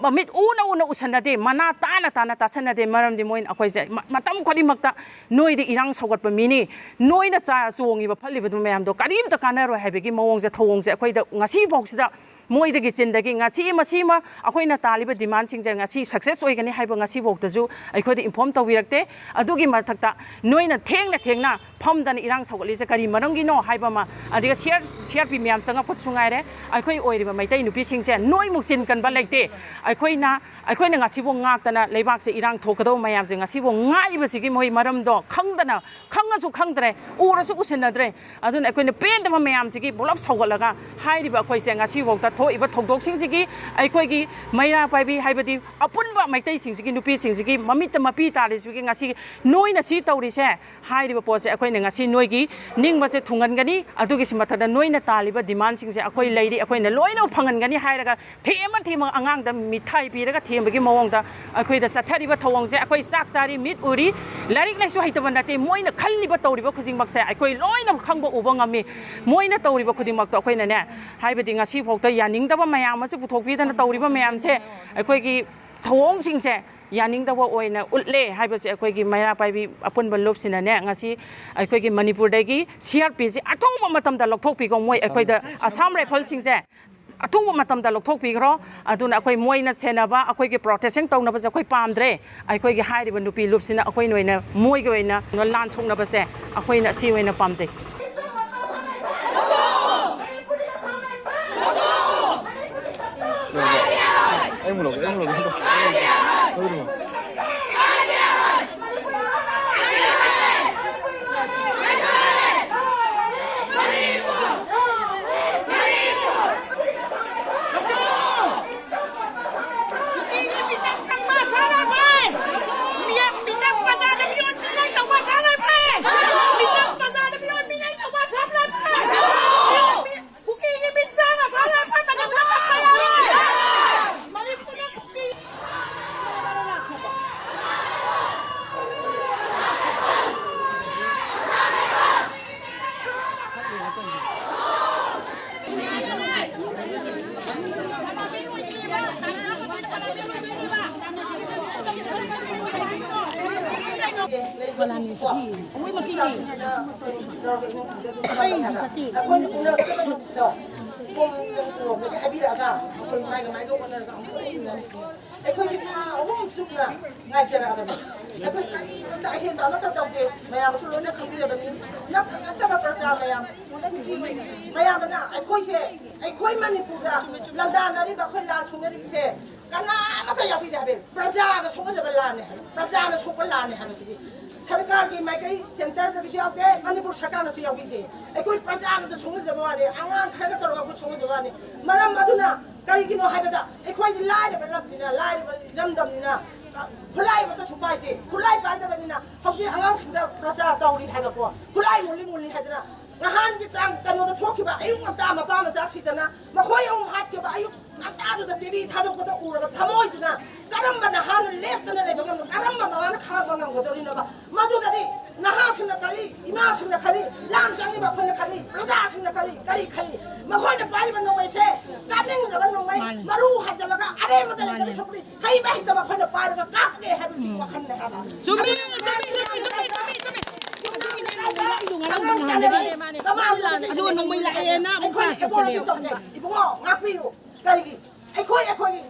ꯃꯃꯤꯠ ꯎꯅ ꯎꯅ ꯎꯁꯟꯅꯗꯦ, ꯃꯅꯥ ꯇꯥꯅ ꯇꯥꯅ ꯇꯥꯁꯟꯅꯗꯦ꯫ ꯃꯔꯝꯗꯤ ꯃꯣꯏꯅ ꯑꯩꯈꯣꯏꯁꯦ ꯃ-, ꯃꯇꯝ ꯈꯨꯗꯤꯡꯃꯛꯇ ꯅꯣꯏꯗꯤ ꯏꯔꯥꯡ ꯁꯧꯒꯠꯄ ꯃꯤꯅꯤ, ꯅꯣꯏꯅ ꯆꯥ-, ꯆꯣꯡꯉꯤꯕ ꯐꯜꯂꯤꯕꯗꯨ ꯃꯌꯥꯝꯗꯣ ꯀꯔꯤꯝꯇ ꯀꯥꯟꯅꯔꯣꯏ ꯍꯥꯏꯕꯒꯤ ꯃꯑꯣꯡꯁꯦ, ꯊꯧꯑꯣꯡꯁꯦ ꯑꯩꯈꯣꯏꯗ ꯉꯁꯤꯐꯥꯎꯁꯤꯗ ꯃꯣꯏꯗꯒꯤ ꯆꯤꯟꯗꯒꯤ ꯉꯁꯤ ꯃꯁꯤꯃ ꯑꯩꯈꯣꯏꯅ ꯇꯥꯜꯂꯤꯕ ꯗꯤꯃꯥꯟꯁꯤꯡꯁꯦ ꯉꯁꯤ ꯁꯛꯁꯦꯁ ꯑꯣꯏꯒꯅꯤ ꯍꯥꯏꯕ ꯉꯁꯤꯐꯥꯎꯗꯁꯨ ꯑꯩꯈꯣꯏꯗ ꯏꯟꯐꯣꯔꯝ ꯇꯧꯕꯤꯔꯛꯇꯦ꯫ ꯑꯗꯨꯒꯤ ꯃꯊꯛꯇ ꯅꯣꯏꯅ ꯊꯦꯡꯅ ꯊꯦꯡꯅ ꯐꯝꯗꯅ ꯏꯔꯥꯡ ꯁꯧꯒꯠꯂꯤꯁꯦ ꯀꯔꯤ ꯃꯔꯝꯒꯤꯅꯣ ꯍꯥꯏꯕ ꯑꯃ, ꯑꯗꯨꯒ C R, C R P ꯃꯌꯥꯝ ꯆꯪꯉꯛꯄꯗꯁꯨ ꯉꯥꯏꯔꯦ, ꯑꯩꯈꯣꯏ ꯑꯣꯏꯔꯤꯕ ꯃꯩꯇꯩ ꯅꯨꯄꯤꯁꯤꯡꯁꯦ ꯅꯣꯏꯃꯨꯛ ꯆꯤꯟ ꯀꯟꯕ ꯂꯩꯇꯦ꯫ ꯑꯩꯈꯣꯏꯅ, ꯑꯩꯈꯣꯏꯅ ꯉꯁꯤꯕꯨ ꯉꯥꯛꯇꯅ ꯂꯩꯕꯥꯛꯁꯦ ꯏꯔꯥꯡ ꯊꯣꯛꯀꯗꯧꯕ ꯃꯌꯥꯝꯁꯦ ꯉꯁꯤꯕꯨ ꯉꯥꯛꯏꯕꯁꯤꯒꯤ ꯃꯣꯏ ꯃꯔꯝꯗꯣ ꯈꯪꯗꯅ, ꯈꯪꯉꯁꯨ ꯈꯪꯗ꯭ꯔꯦ, ꯎꯔꯁꯨ ꯎꯁꯤꯟꯅꯗ꯭ꯔꯦ꯫ ꯑꯗꯨꯅ ꯑꯩꯈꯣꯏꯅ ꯄꯦꯟꯗꯕ ꯃꯌꯥꯝꯁꯤꯒꯤ ꯄꯨꯂꯞ ꯁꯧꯒꯠꯂꯒ ꯍꯥꯏꯔꯤꯕ ꯑꯩꯈꯣꯏꯁꯦ ꯉꯁꯤꯐꯥꯎꯗ ꯊꯣꯛꯏꯕ ꯊꯧꯗꯣꯛꯁꯤꯡꯁꯤꯒꯤ ꯑꯩꯈꯣꯏꯒꯤ ꯃꯩꯔꯥ ꯄꯥꯏꯕꯤ ꯍꯥꯏꯕꯗꯤ ꯑꯄꯨꯟꯕ ꯃꯩꯇꯩꯁꯤꯡꯁꯤꯒꯤ, ꯅꯨꯄꯤꯁꯤꯡꯁꯤꯒꯤ ꯃꯃꯤꯠꯇ ꯃꯄꯤ ꯇꯥꯔꯤꯁꯤꯒꯤ ꯉꯁꯤ ꯅꯣꯏꯅ ꯁꯤ ꯇꯧꯔꯤꯁꯦ, ꯍꯥꯏꯔꯤꯕ ꯄꯣꯠꯁꯦ ꯑꯩꯈꯣꯏꯅ ꯉꯁꯤ ꯅꯣꯏꯒꯤ ꯅꯤꯡꯕꯁꯦ ꯊꯨꯡꯍꯟꯒꯅꯤ꯫ ꯑꯗꯨꯒꯤꯁꯨ ꯃꯊꯛꯇ ꯅꯣꯏꯅ ꯇꯥꯜꯂꯤꯕ ꯗꯤꯃꯥꯟꯁꯤꯡꯁꯦ ꯑꯩꯈꯣꯏ ꯂꯩꯔꯤ, ꯑꯩꯈꯣꯏꯅ ꯂꯣꯏꯅꯃꯛ ꯐꯪꯍꯟꯒꯅꯤ ꯍꯥꯏꯔꯒ ꯊꯦꯝꯃ ꯊꯦꯝꯃ ꯑꯉꯥꯡꯗ ꯃꯤꯊꯥꯏ ꯄꯤꯔꯒ ꯊꯦꯝꯕꯒꯤ ꯃꯑꯣꯡꯗ ꯑꯩꯈꯣꯏꯗ ꯆꯠꯊꯔꯤꯕ ꯊꯧꯑꯣꯡꯁꯦ ꯑꯩꯈꯣꯏ ꯆꯥꯛ ꯆꯥꯔꯤ, ꯃꯤꯠ ꯎꯔꯤ, ꯂꯥꯏꯔꯤꯛ ꯂꯥꯏꯁꯨ ꯍꯩꯇꯕ ꯅꯠꯇꯦ꯫ ꯃꯣꯏꯅ ꯈꯜꯂꯤꯕ ꯇꯧꯔꯤꯕ ꯈꯨꯗꯤꯡꯃꯛꯁꯦ ꯑꯩꯈꯣꯏ ꯂꯣꯏꯅꯃꯛ ꯈꯪꯕ ꯎꯕ ꯉꯝꯃꯤ꯫ ꯃꯣꯏꯅ ꯇꯧꯔꯤꯕ ꯈꯨꯗꯤꯡꯃꯛꯇꯣ ꯑꯩꯈꯣꯏꯅꯅꯦ, ꯍꯥꯏꯕꯗꯤ ꯉꯁꯤꯐꯥꯎꯗ ꯌꯥꯅꯤꯡꯗꯕ ꯃꯌꯥꯝ ꯑꯃꯁꯨ ꯄꯨꯊꯣꯛꯄꯤꯗꯅ ꯇꯧꯔꯤꯕ ꯃꯌꯥꯝꯁꯦ, ꯑꯩꯈꯣꯏꯒꯤ ꯊꯧꯑꯣꯡꯁꯤꯡꯁꯦ ꯌꯥꯅꯤꯡꯗꯕ ꯑꯣꯏꯅ ꯎꯠꯂꯦ ꯍꯥꯏꯕꯁꯦ ꯑꯩꯈꯣꯏꯒꯤ ꯃꯩꯔꯥ ꯄꯥꯏꯕꯤ ꯑꯄꯨꯟꯕ ꯂꯨꯞꯁꯤꯅꯅꯦ ꯉꯁꯤ ꯑꯩꯈꯣꯏꯒꯤ ꯃꯅꯤꯄꯨꯔꯗꯒꯤ ꯁꯤ ꯑꯥꯔ ꯄꯤꯁꯤ ꯑꯊꯨꯕ ꯃꯇꯝꯗ ꯂꯧꯊꯣꯛꯄꯤꯈꯣ꯫ ꯃꯣꯏ ꯑꯩꯈꯣꯏꯗ ꯑꯁꯥꯝ ꯔꯥꯏꯐꯜꯁꯤꯡꯁꯦ ꯑꯊꯨꯕ ꯃꯇꯝꯗ ꯂꯧꯊꯣꯛꯄꯤꯈ꯭ꯔꯣ꯫ ꯑꯗꯨꯅ ꯑꯩꯈꯣꯏ ꯃꯣꯏꯅ ꯁꯦꯟꯅꯕ, ꯑꯩꯈꯣꯏꯒꯤ ꯄ꯭ꯔꯣꯇꯦꯁꯟ ꯇꯧꯅꯕꯁꯦ ꯑꯩꯈꯣꯏ ꯄꯥꯝꯗ꯭ꯔꯦ꯫ ꯑꯩꯈꯣꯏꯒꯤ ꯍꯥꯏꯔꯤꯕ ꯅꯨꯄꯤ ꯂꯨꯞꯁꯤꯅ ꯑꯩꯈꯣꯏꯅ ꯑꯣꯏꯅ, ꯃꯣꯏꯒꯤ ꯑꯣꯏꯅ ꯂꯥꯟ ꯁꯣꯛꯅꯕꯁꯦ ꯑꯩꯈꯣꯏꯅ ꯑꯁꯤ ꯑꯣꯏꯅ ꯄꯥꯝꯖꯩ꯫ ꯑꯩꯈꯣꯏꯅ ꯎꯅꯒꯗꯕ ꯅꯨꯃꯤꯠꯇꯣ ꯁꯣꯝꯗ ꯂꯣꯝꯗꯒꯤ ꯍꯥꯏꯕꯤꯔꯛꯑꯒ ꯑꯩꯈꯣꯏ ꯃꯥꯏꯒ ꯃꯥꯏꯒ ꯑꯣꯟꯅꯔꯒ ꯑꯃꯨꯛ ꯎꯅꯔꯁꯤ꯫ ꯑꯩꯈꯣꯏꯁꯦ ꯊꯥ ꯑꯍꯨꯝ ꯆꯨꯞꯅ ꯉꯥꯏꯖꯔꯛꯑꯕꯅꯤ꯫ ꯑꯩꯈꯣꯏ ꯀꯔꯤꯃꯠꯇ ꯑꯍꯦꯟꯕ ꯑꯃꯠꯇ ꯇꯧꯗꯦ꯫ ꯃꯌꯥꯝꯁꯨ ꯂꯣꯏꯅ ꯈꯪꯕꯤꯔꯕꯅꯤ꯫ ꯅꯠꯇ ꯅꯠꯇꯕ ꯄ꯭ꯔꯖꯥ ꯃꯌꯥꯝ, ꯃꯌꯥꯝ ꯑꯃꯅ ꯑꯩꯈꯣꯏꯁꯦ, ꯑꯩꯈꯣꯏ ꯃꯅꯤꯄꯨꯔꯗ ꯂꯥꯟꯗꯥꯟꯅꯔꯤꯕ, ꯑꯩꯈꯣꯏ ꯂꯥꯟ ꯁꯣꯛꯅꯔꯤꯕꯁꯦ ꯀꯅꯥ ꯑꯃꯠꯇ ꯌꯥꯎꯕꯤꯗꯦ ꯍꯥꯏꯕ꯫ ꯄ꯭ꯔꯖꯥꯅ ꯁꯣꯛꯅꯖꯕ ꯂꯥꯟꯅꯦ ꯍꯥꯏꯕ, ꯄ꯭ꯔꯖꯥꯅ ꯁꯣꯛꯄ ꯂꯥꯟꯅꯦ ꯍꯥꯏꯕꯁꯤꯗꯤ ꯁꯔꯀꯥꯔꯒꯤ ꯃꯥꯏꯀꯩ, ꯁꯦꯟꯇꯔꯗꯒꯤꯁꯨ ꯌꯥꯎꯗꯦ, ꯃꯅꯤꯄꯨꯔ ꯁꯔꯀꯥꯔꯅꯁꯨ ꯌꯥꯎꯕꯤꯗꯦ꯫ ꯑꯩꯈꯣꯏ ꯄ꯭ꯔꯖꯥꯅꯗ ꯁꯣꯛꯅꯖꯕ ꯋꯥꯅꯤ, ꯑꯉꯥꯡ ꯈꯔꯒ ꯇꯧꯔꯒ ꯑꯩꯈꯣꯏ ꯁꯣꯛꯅꯖꯕ ꯋꯥꯅꯤ꯫ ꯃꯔꯝ ꯑꯗꯨꯅ ꯀꯔꯤꯒꯤꯅꯣ ꯍꯥꯏꯕꯗ ꯑꯩꯈꯣꯏꯗꯤ ꯂꯥꯏꯔꯕ ꯂꯝꯅꯤꯅ, ꯂꯥꯏꯔꯕ ꯏꯔꯝꯗꯝꯅꯤꯅ ꯈꯨꯠꯂꯥꯏ ꯑꯃꯠꯇꯁꯨ ꯄꯥꯏꯗꯦ꯫ ꯈꯨꯠꯂꯥꯏ ꯄꯥꯏꯗꯕꯅꯤꯅ ꯍꯧꯖꯤꯛ ꯑꯉꯥꯡꯁꯤꯡꯗ ꯄ꯭ꯔꯖꯥ ꯇꯧꯔꯤ ꯍꯥꯏꯕꯀꯣ, ꯈꯨꯠꯂꯥꯏ ꯃꯨꯜꯂꯤ ꯃꯨꯜꯂꯤ ꯍꯥꯏꯗꯅ ꯅꯍꯥꯟꯒꯤ ꯇꯥꯡ ꯀꯩꯅꯣꯗ ꯊꯣꯛꯈꯤꯕ ꯑꯌꯨꯛ ꯉꯟꯇꯥ ꯃꯄꯥ ꯃꯆꯥ ꯁꯤꯗꯅ ꯃꯈꯣꯏ ꯑꯍꯨꯝ ꯍꯥꯠꯈꯤꯕ ꯑꯌꯨꯛ ꯉꯟꯇꯥꯗꯨꯗ ꯇꯤꯚꯤ ꯊꯥꯗꯣꯛꯄꯗ ꯎꯔꯒ ꯊꯃꯣꯏꯗꯨꯅ ꯀꯔꯝꯕ ꯅꯍꯥꯅ ꯂꯦꯞꯇꯅ ꯂꯩꯕ ꯉꯝꯅꯣ? ꯀꯔꯝꯕ ꯃꯃꯥꯅ ꯈꯥꯡꯕ ꯉꯝꯒꯗꯧꯔꯤꯅꯣꯕ? ꯃꯗꯨꯗꯗꯤ ꯅꯍꯥꯁꯤꯡꯅ ꯈꯜꯂꯤ, ꯏꯃꯥꯁꯤꯡꯅ ꯈꯜꯂꯤ, ꯂꯥꯝ ꯆꯪꯉꯤꯕ ꯑꯩꯈꯣꯏꯅ ꯈꯜꯂꯤ, ꯄ꯭ꯔꯖꯥꯁꯤꯡꯅ ꯈꯜꯂꯤ, ꯀꯔꯤ ꯈꯜꯂꯤ? ꯃꯈꯣꯏꯅ ꯄꯥꯏꯔꯤꯕ ꯅꯣꯡꯃꯩꯁꯦ ꯀꯥꯞꯅꯤꯡꯗ꯭ꯔꯕ ꯅꯣꯡꯃꯩ, ꯃꯥꯅꯤ꯫ ꯃꯔꯨ ꯍꯟꯖꯤꯜꯂꯒ ꯑꯔꯦꯝꯕꯗ ꯂꯩꯕꯒꯤ ꯃꯥꯅꯤ꯫ ꯁꯔꯨꯛꯄꯨꯗꯤ ꯍꯩꯕ ꯍꯩꯇꯕ ꯑꯩꯈꯣꯏꯅ ꯄꯥꯏꯔꯒ ꯀꯥꯞꯀꯦ ꯍꯥꯏꯕꯁꯤꯒꯤ ꯎꯝ꯫ ꯋꯥꯈꯜꯅꯦ ꯍꯥꯏꯕ꯫ ꯆꯨꯝꯃꯤ, ꯑꯗꯨꯅ ꯆꯨꯝꯃꯤ, ꯆꯨꯝꯃꯤ, ꯆꯨꯝꯃꯤ, ꯆꯨꯝꯃꯤ, ꯆꯨꯝꯃꯤ꯫ ꯑꯗꯨꯒ ꯅꯣꯡꯃꯩ ꯂꯥꯛꯑꯦꯅ ꯑꯃꯨꯛ ꯑꯩꯈꯣꯏꯅ ꯆꯥꯔꯖ ꯇꯧꯁꯜꯂꯦ꯫ Apology ꯇꯧꯗꯦ꯫ ꯏꯕꯨꯡꯉꯣ, ꯉꯥꯛꯄꯤꯌꯨ꯫ ꯀꯔꯤꯒꯤ? ꯑꯩꯈꯣꯏ, ꯑꯩꯈꯣꯏꯒꯤ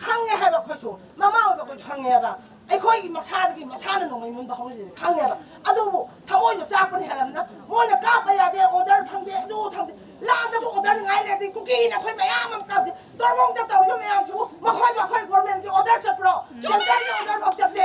ꯈꯪꯉꯦ ꯍꯥꯏꯕ ꯑꯩꯈꯣꯏꯁꯨ, ꯃꯃꯥ ꯑꯣꯏꯕ ꯑꯩꯈꯣꯏꯁꯨ ꯈꯪꯉꯦꯕ꯫ ꯑꯩꯈꯣꯏꯒꯤ ꯃꯁꯥꯗꯒꯤ ꯃꯁꯥꯅ ꯅꯣꯡꯃꯩ ꯃꯨꯟꯕ ꯍꯧꯅꯁꯦ ꯈꯪꯉꯦꯕ꯫ ꯑꯗꯨꯕꯨ ꯊꯃꯣꯏꯗꯣ ꯆꯥꯛꯄꯅ ꯍꯦꯜꯂꯝꯅ ꯃꯣꯏꯅ ꯀꯥꯞꯄ ꯌꯥꯗꯦ, order ꯐꯪꯗꯦ, ꯑꯗꯨ ꯐꯪꯗꯦ, ꯂꯥꯟꯗꯕ order ꯉꯥꯏ ꯂꯩꯔꯗꯤ ꯀꯨꯀꯤꯅ ꯑꯩꯈꯣꯏ ꯃꯌꯥꯝ ꯑꯃ ꯀꯥꯞꯇꯦ꯫ ꯇꯣꯔꯕꯣꯡꯗ ꯇꯧꯔꯤꯕ ꯃꯌꯥꯝꯁꯤꯕꯨ ꯃꯈꯣꯏ, ꯃꯈꯣꯏ government ꯀꯤ order ꯆꯠꯄ꯭ꯔꯣ? Centre ꯒꯤ order ꯐꯥꯎ ꯆꯠꯇꯦ꯫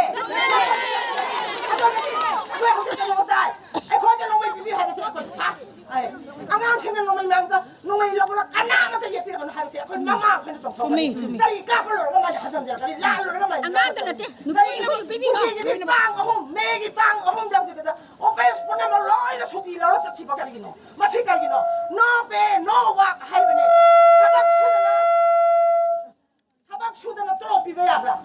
ꯑꯗꯨꯒꯗꯤ ꯑꯩꯈꯣꯏ ꯍꯧꯖꯤꯛ ꯀꯩꯅꯣ ꯇꯥꯏ, ꯑꯩꯈꯣꯏꯗ ꯅꯣꯡꯃꯩ ꯄꯤꯕꯤꯌꯨ ꯍꯥꯏꯕꯁꯦ ꯑꯩꯈꯣꯏ first ꯍꯥꯏꯔꯦ꯫ ꯑꯉꯥꯡꯁꯤꯡꯅ ꯅꯣꯡꯃꯩ ꯃꯌꯥꯝꯗ ꯅꯣꯡꯃꯩ ꯂꯧꯕꯗ ꯀꯅꯥꯃꯠꯇ ꯌꯦꯠꯄꯤꯔꯛꯀꯅꯨ ꯍꯥꯏꯕꯁꯦ ꯑꯩꯈꯣꯏ ꯃꯃꯥ ꯑꯩꯈꯣꯏꯅ ꯆꯣꯡꯊꯣꯛꯀꯅꯤ꯫ ꯆꯨꯝꯃꯤ, ꯆꯨꯝꯃꯤ꯫ ꯀꯔꯤ ꯀꯥꯞꯄ ꯂꯣꯏꯔꯒ ꯃꯥꯁꯦ ꯍꯟꯖꯤꯟꯖꯔꯛꯀꯅꯤ? ꯂꯥꯜꯂꯨꯔꯒ ꯃꯥꯁꯦ ꯑꯉꯥꯡꯇ ꯅꯠꯇꯦ, ꯅꯨꯄꯤ ꯀꯔꯤꯒꯤꯅꯣ? ꯅꯨꯄꯤ ꯄꯤꯕꯤꯔꯣ꯫ ꯀꯨꯀꯤꯒꯤꯗꯤ ꯇꯥꯡ ꯑꯍꯨꯝ, ꯃꯦꯒꯤ ꯇꯥꯡ ꯑꯍꯨꯝ ꯌꯧꯗ꯭ꯔꯤꯉꯩꯗ office ꯄꯨꯝꯅꯃꯛ ꯂꯣꯏꯅ ꯁꯨꯇꯤ ꯂꯧꯔ ꯆꯠꯈꯤꯕ ꯀꯔꯤꯒꯤꯅꯣ? ꯃꯁꯤ ꯀꯔꯤꯒꯤꯅꯣ? No pay, no work ꯍꯥꯏꯕꯅꯦ꯫ ꯊꯕꯛ ꯁꯨꯗꯅ, ꯊꯕꯛ ꯁꯨꯗꯅ ꯇꯣꯂꯣꯞ ꯄꯤꯕ ꯌꯥꯕ꯭ꯔꯥ?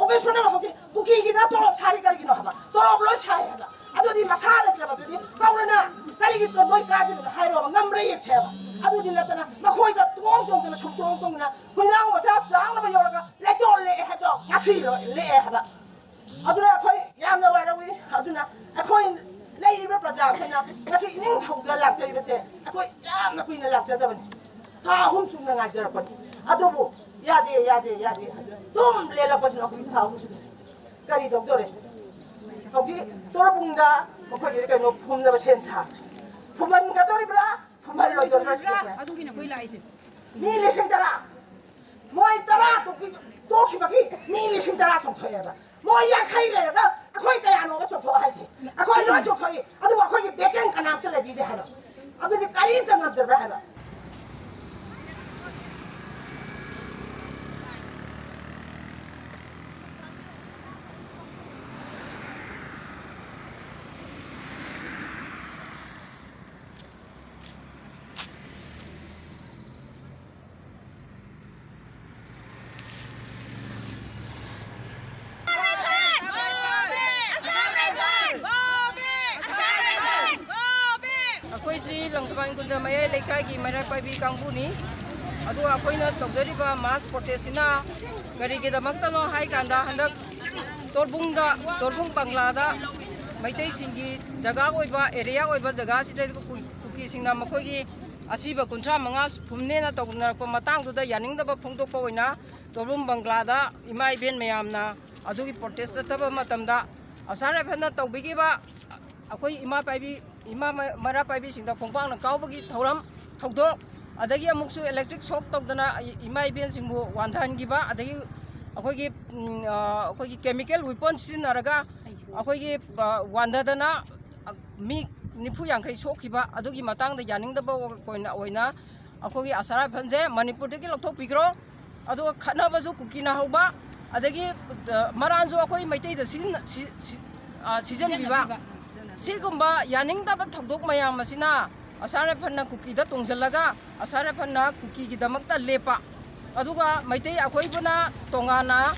Office ꯄꯨꯝꯅꯃꯛ ꯍꯧꯖꯤꯛ ꯀꯨꯀꯤꯒꯤꯗ ꯇꯣꯂꯣꯞ ꯁꯥꯔꯤ ꯀꯔꯤꯒꯤꯅꯣ ꯍꯥꯏꯕ? ꯇꯣꯂꯣꯞ ꯂꯣꯏ ꯁꯥꯏ ꯍꯥꯏꯕ꯫ ꯑꯗꯨꯗꯤ ꯃꯁꯥ ꯂꯩꯇ꯭ꯔꯕꯗꯨꯗꯤ ꯀꯧꯔꯅ ꯀꯔꯤꯒꯤ ꯇꯣ-, ꯅꯣꯏ ꯀꯥꯗ꯭ꯔꯤꯕꯅꯣ ꯍꯥꯏꯔꯣꯕ, ꯉꯝꯕ꯭ꯔꯥ ꯌꯦꯡꯁꯦꯕ꯫ ꯑꯗꯨꯗꯤ ꯅꯠꯇꯅ ꯃꯈꯣꯏꯗ ꯇꯣꯡ ꯇꯣꯡꯗꯅ ꯁꯨꯝ ꯇꯣꯡ ꯇꯣꯡꯗꯅ ꯍꯨꯏꯅꯥꯎ ꯃꯆꯥ ꯆꯥꯎꯅꯕ ꯌꯧꯔꯒ ꯂꯩꯇꯣꯜ ꯂꯦꯛꯑꯦ ꯍꯥꯏꯕꯗꯣ ꯉꯁꯤ ꯂꯣ-, ꯂꯦꯛꯑꯦ ꯍꯥꯏꯕ꯫ ꯑꯗꯨꯅ ꯑꯩꯈꯣꯏ ꯌꯥꯝꯅ ꯋꯥꯔꯧꯏ꯫ ꯑꯗꯨꯅ ꯑꯩꯈꯣꯏ ꯂꯩꯔꯤꯕ ꯄ꯭ꯔꯖꯥ ꯑꯩꯈꯣꯏꯅ ꯉꯁꯤ ꯏꯅꯤꯡꯊꯧꯗ ꯂꯥꯛꯆꯔꯤꯕꯁꯦ ꯑꯩꯈꯣꯏ ꯌꯥꯝꯅ ꯀꯨꯏꯅ ꯂꯥꯛꯆꯗꯕꯅꯤ, ꯊꯥ ꯑꯍꯨꯝ ꯆꯨꯞꯅ ꯉꯥꯏꯖꯔꯛꯄꯅꯤ꯫ ꯑꯗꯨꯕꯨ ꯌꯥꯗꯦ, ꯌꯥꯗꯦ, ꯌꯥꯗꯦ ꯍꯥꯏꯗꯨꯅ ꯑꯗꯨꯝ ꯂꯦꯜꯂꯛꯄꯁꯤꯅ ꯑꯩꯈꯣꯏ ꯊꯥ ꯑꯍꯨꯝ ꯆꯨꯞꯅ ꯀꯔꯤ ꯇꯧꯗꯣꯔꯦ? ꯍꯧꯖꯤꯛ ꯇꯣꯔꯕꯨꯡꯗ ꯃꯈꯣꯏꯒꯤ ꯀꯩꯅꯣ ꯐꯨꯝꯅꯕ ꯁꯦꯝ ꯁꯥ, ꯐꯨꯝꯍꯟꯒꯗꯧꯔꯤꯕ꯭ꯔꯥ, ꯐꯨꯝꯍꯜꯂꯣꯏꯗꯧꯔꯤꯕ꯭ꯔꯥ ꯁꯤꯅꯦ꯫ ꯑꯗꯨꯒꯤꯅꯦ ꯑꯩꯈꯣꯏ ꯂꯥꯛꯏꯁꯦ꯫ ꯃꯤ ꯂꯤꯁꯤꯡ ꯇꯔꯥ, ꯃꯣꯏ ꯇꯔꯥ ꯇꯣꯛꯄꯤ-, ꯇꯣꯛꯈꯤꯕꯒꯤ ꯃꯤ ꯂꯤꯁꯤꯡ ꯇꯔꯥ ꯆꯣꯡꯊꯣꯛꯑꯦꯕ꯫ ꯃꯣꯏ ꯌꯥꯡꯈꯩ ꯂꯩꯔꯒ ꯑꯩꯈꯣꯏ ꯀꯌꯥꯅꯣꯕ ꯆꯣꯡꯊꯣꯛꯑꯣ ꯍꯥꯏꯁꯦ? ꯑꯩꯈꯣꯏ ꯂꯣꯏ ꯆꯣꯡꯊꯣꯛꯏ, ꯑꯗꯨꯕꯨ ꯑꯩꯈꯣꯏꯒꯤ ꯕꯦꯀꯦꯟ ꯀꯅꯥꯝꯇ ꯂꯩꯕꯤꯗꯦ ꯍꯥꯏꯕ꯫ ꯑꯗꯨꯗꯤ ꯀꯔꯤꯝꯇ ꯉꯝꯗꯕ꯭ꯔꯥ ꯍꯥꯏꯕ? ꯑꯩꯈꯣꯏꯁꯤ ꯂꯪꯊꯕꯥꯜ ꯀꯨꯟꯖ ꯃꯌꯥꯏ ꯂꯩꯀꯥꯏꯒꯤ ꯃꯩꯔꯥ ꯄꯥꯏꯕꯤ ꯀꯥꯡꯕꯨꯅꯤ꯫ ꯑꯗꯨꯒ ꯑꯩꯈꯣꯏꯅ ꯇꯧꯖꯔꯤꯕ mass protest ꯁꯤꯅ ꯀꯔꯤꯒꯤꯗꯃꯛꯇꯅꯣ ꯍꯥꯏ ꯀꯥꯟꯗ, ꯍꯟꯗꯛ ꯇꯣꯔꯕꯨꯡꯗ, ꯇꯣꯔꯕꯨꯡ ꯄꯪꯂꯥꯗ ꯃꯩꯇꯩꯁꯤꯡꯒꯤ ꯖꯒꯥ ꯑꯣꯏꯕ, ꯑꯦꯔꯤꯌꯥ ꯑꯣꯏꯕ ꯖꯒꯥꯁꯤꯗ ꯀꯨ-, ꯀꯨꯀꯤꯁꯤꯡꯅ ꯃꯈꯣꯏꯒꯤ ꯑꯁꯤꯕ ꯀꯨꯟꯊ꯭ꯔꯥ ꯃꯉꯥ ꯐꯨꯝꯅꯦꯅ ꯇꯧꯅꯔꯛꯄ ꯃꯇꯥꯡꯗꯨꯗ ꯌꯥꯅꯤꯡꯗꯕ ꯐꯣꯡꯗꯣꯛꯄ ꯑꯣꯏꯅ ꯇꯣꯔꯕꯨꯝ ꯕꯪꯒ꯭ꯂꯥꯗ ꯏꯃꯥ ꯏꯕꯦꯟ ꯃꯌꯥꯝꯅ ꯑꯗꯨꯒꯤ ꯄ꯭ꯔꯣꯇꯦꯁ ꯆꯠꯊꯕ ꯃꯇꯝꯗ ꯑꯁꯥꯝ ꯔꯥꯏꯐꯜꯅ ꯇꯧꯕꯤꯈꯤꯕ ꯑꯩꯈꯣꯏ ꯏꯃꯥ ꯄꯥꯏꯕꯤ, ꯏꯃꯥ ꯃ-, ꯃꯩꯔꯥ ꯄꯥꯏꯕꯤꯁꯤꯡꯗ ꯈꯣꯡꯄꯥꯛꯅ ꯀꯥꯎꯕꯒꯤ ꯊꯧꯔꯝ, ꯊꯧꯗꯣꯛ, ꯑꯗꯒꯤ ꯑꯃꯨꯛꯁꯨ electric shock ꯇꯧꯗꯅ ꯏꯃꯥ ꯏꯕꯦꯟꯁꯤꯡꯕꯨ ꯋꯥꯟꯊꯍꯟꯈꯤꯕ, ꯑꯗꯒꯤ ꯑꯩꯈꯣꯏꯒꯤ, ꯎꯝ, ꯑ, ꯑꯩꯈꯣꯏꯒꯤ chemical weapon ꯁꯤꯖꯤꯟꯅꯔꯒ ꯑꯩꯈꯣꯏꯒꯤ, ꯑ, ꯋꯥꯟꯊꯗꯅ, ꯑ, ꯃꯤ ꯅꯤꯐꯨ ꯌꯥꯡꯈꯩ ꯁꯣꯛꯈꯤꯕ, ꯑꯗꯨꯒꯤ ꯃꯇꯥꯡꯗ ꯌꯥꯅꯤꯡꯗꯕ ꯑꯣꯏꯅ, ꯑꯣꯏꯅ ꯑꯩꯈꯣꯏꯒꯤ ꯑꯁꯥꯝ ꯔꯥꯏꯐꯜꯁꯦ ꯃꯅꯤꯄꯨꯔꯗꯒꯤ ꯂꯧꯊꯣꯛꯄꯤꯈ꯭ꯔꯣ꯫ ꯑꯗꯨꯒ ꯈꯠꯅꯕꯁꯨ ꯀꯨꯀꯤꯅ ꯍꯧꯕ, ꯑꯗꯒꯤ, ꯑ, ꯃꯔꯥꯟꯁꯨ ꯑꯩꯈꯣꯏ ꯃꯩꯇꯩꯗ ꯁꯤꯖꯤꯟꯅ-, ꯁꯤ-, ꯁꯤ-, ꯑ, ꯁꯤꯖꯤꯟꯕꯤꯕ꯫ ꯁꯤꯖꯤꯟꯅꯕꯤꯕ꯫ ꯁꯤꯒꯨꯝꯕ ꯌꯥꯅꯤꯡꯗꯕ ꯊꯧꯗꯣꯛ ꯃꯌꯥꯝ ꯑꯁꯤꯅ ꯑꯁꯥꯝ ꯔꯥꯏꯐꯜꯅ ꯀꯨꯀꯤꯗ ꯇꯣꯡꯁꯤꯜꯂꯒ ꯑꯁꯥꯝ ꯔꯥꯏꯐꯜꯅ ꯀꯨꯀꯤꯒꯤꯗꯃꯛꯇ ꯂꯦꯞꯄ, ꯑꯗꯨꯒ ꯃꯩꯇꯩ ꯑꯩꯈꯣꯏꯕꯨꯅ ꯇꯣꯉꯥꯟꯅ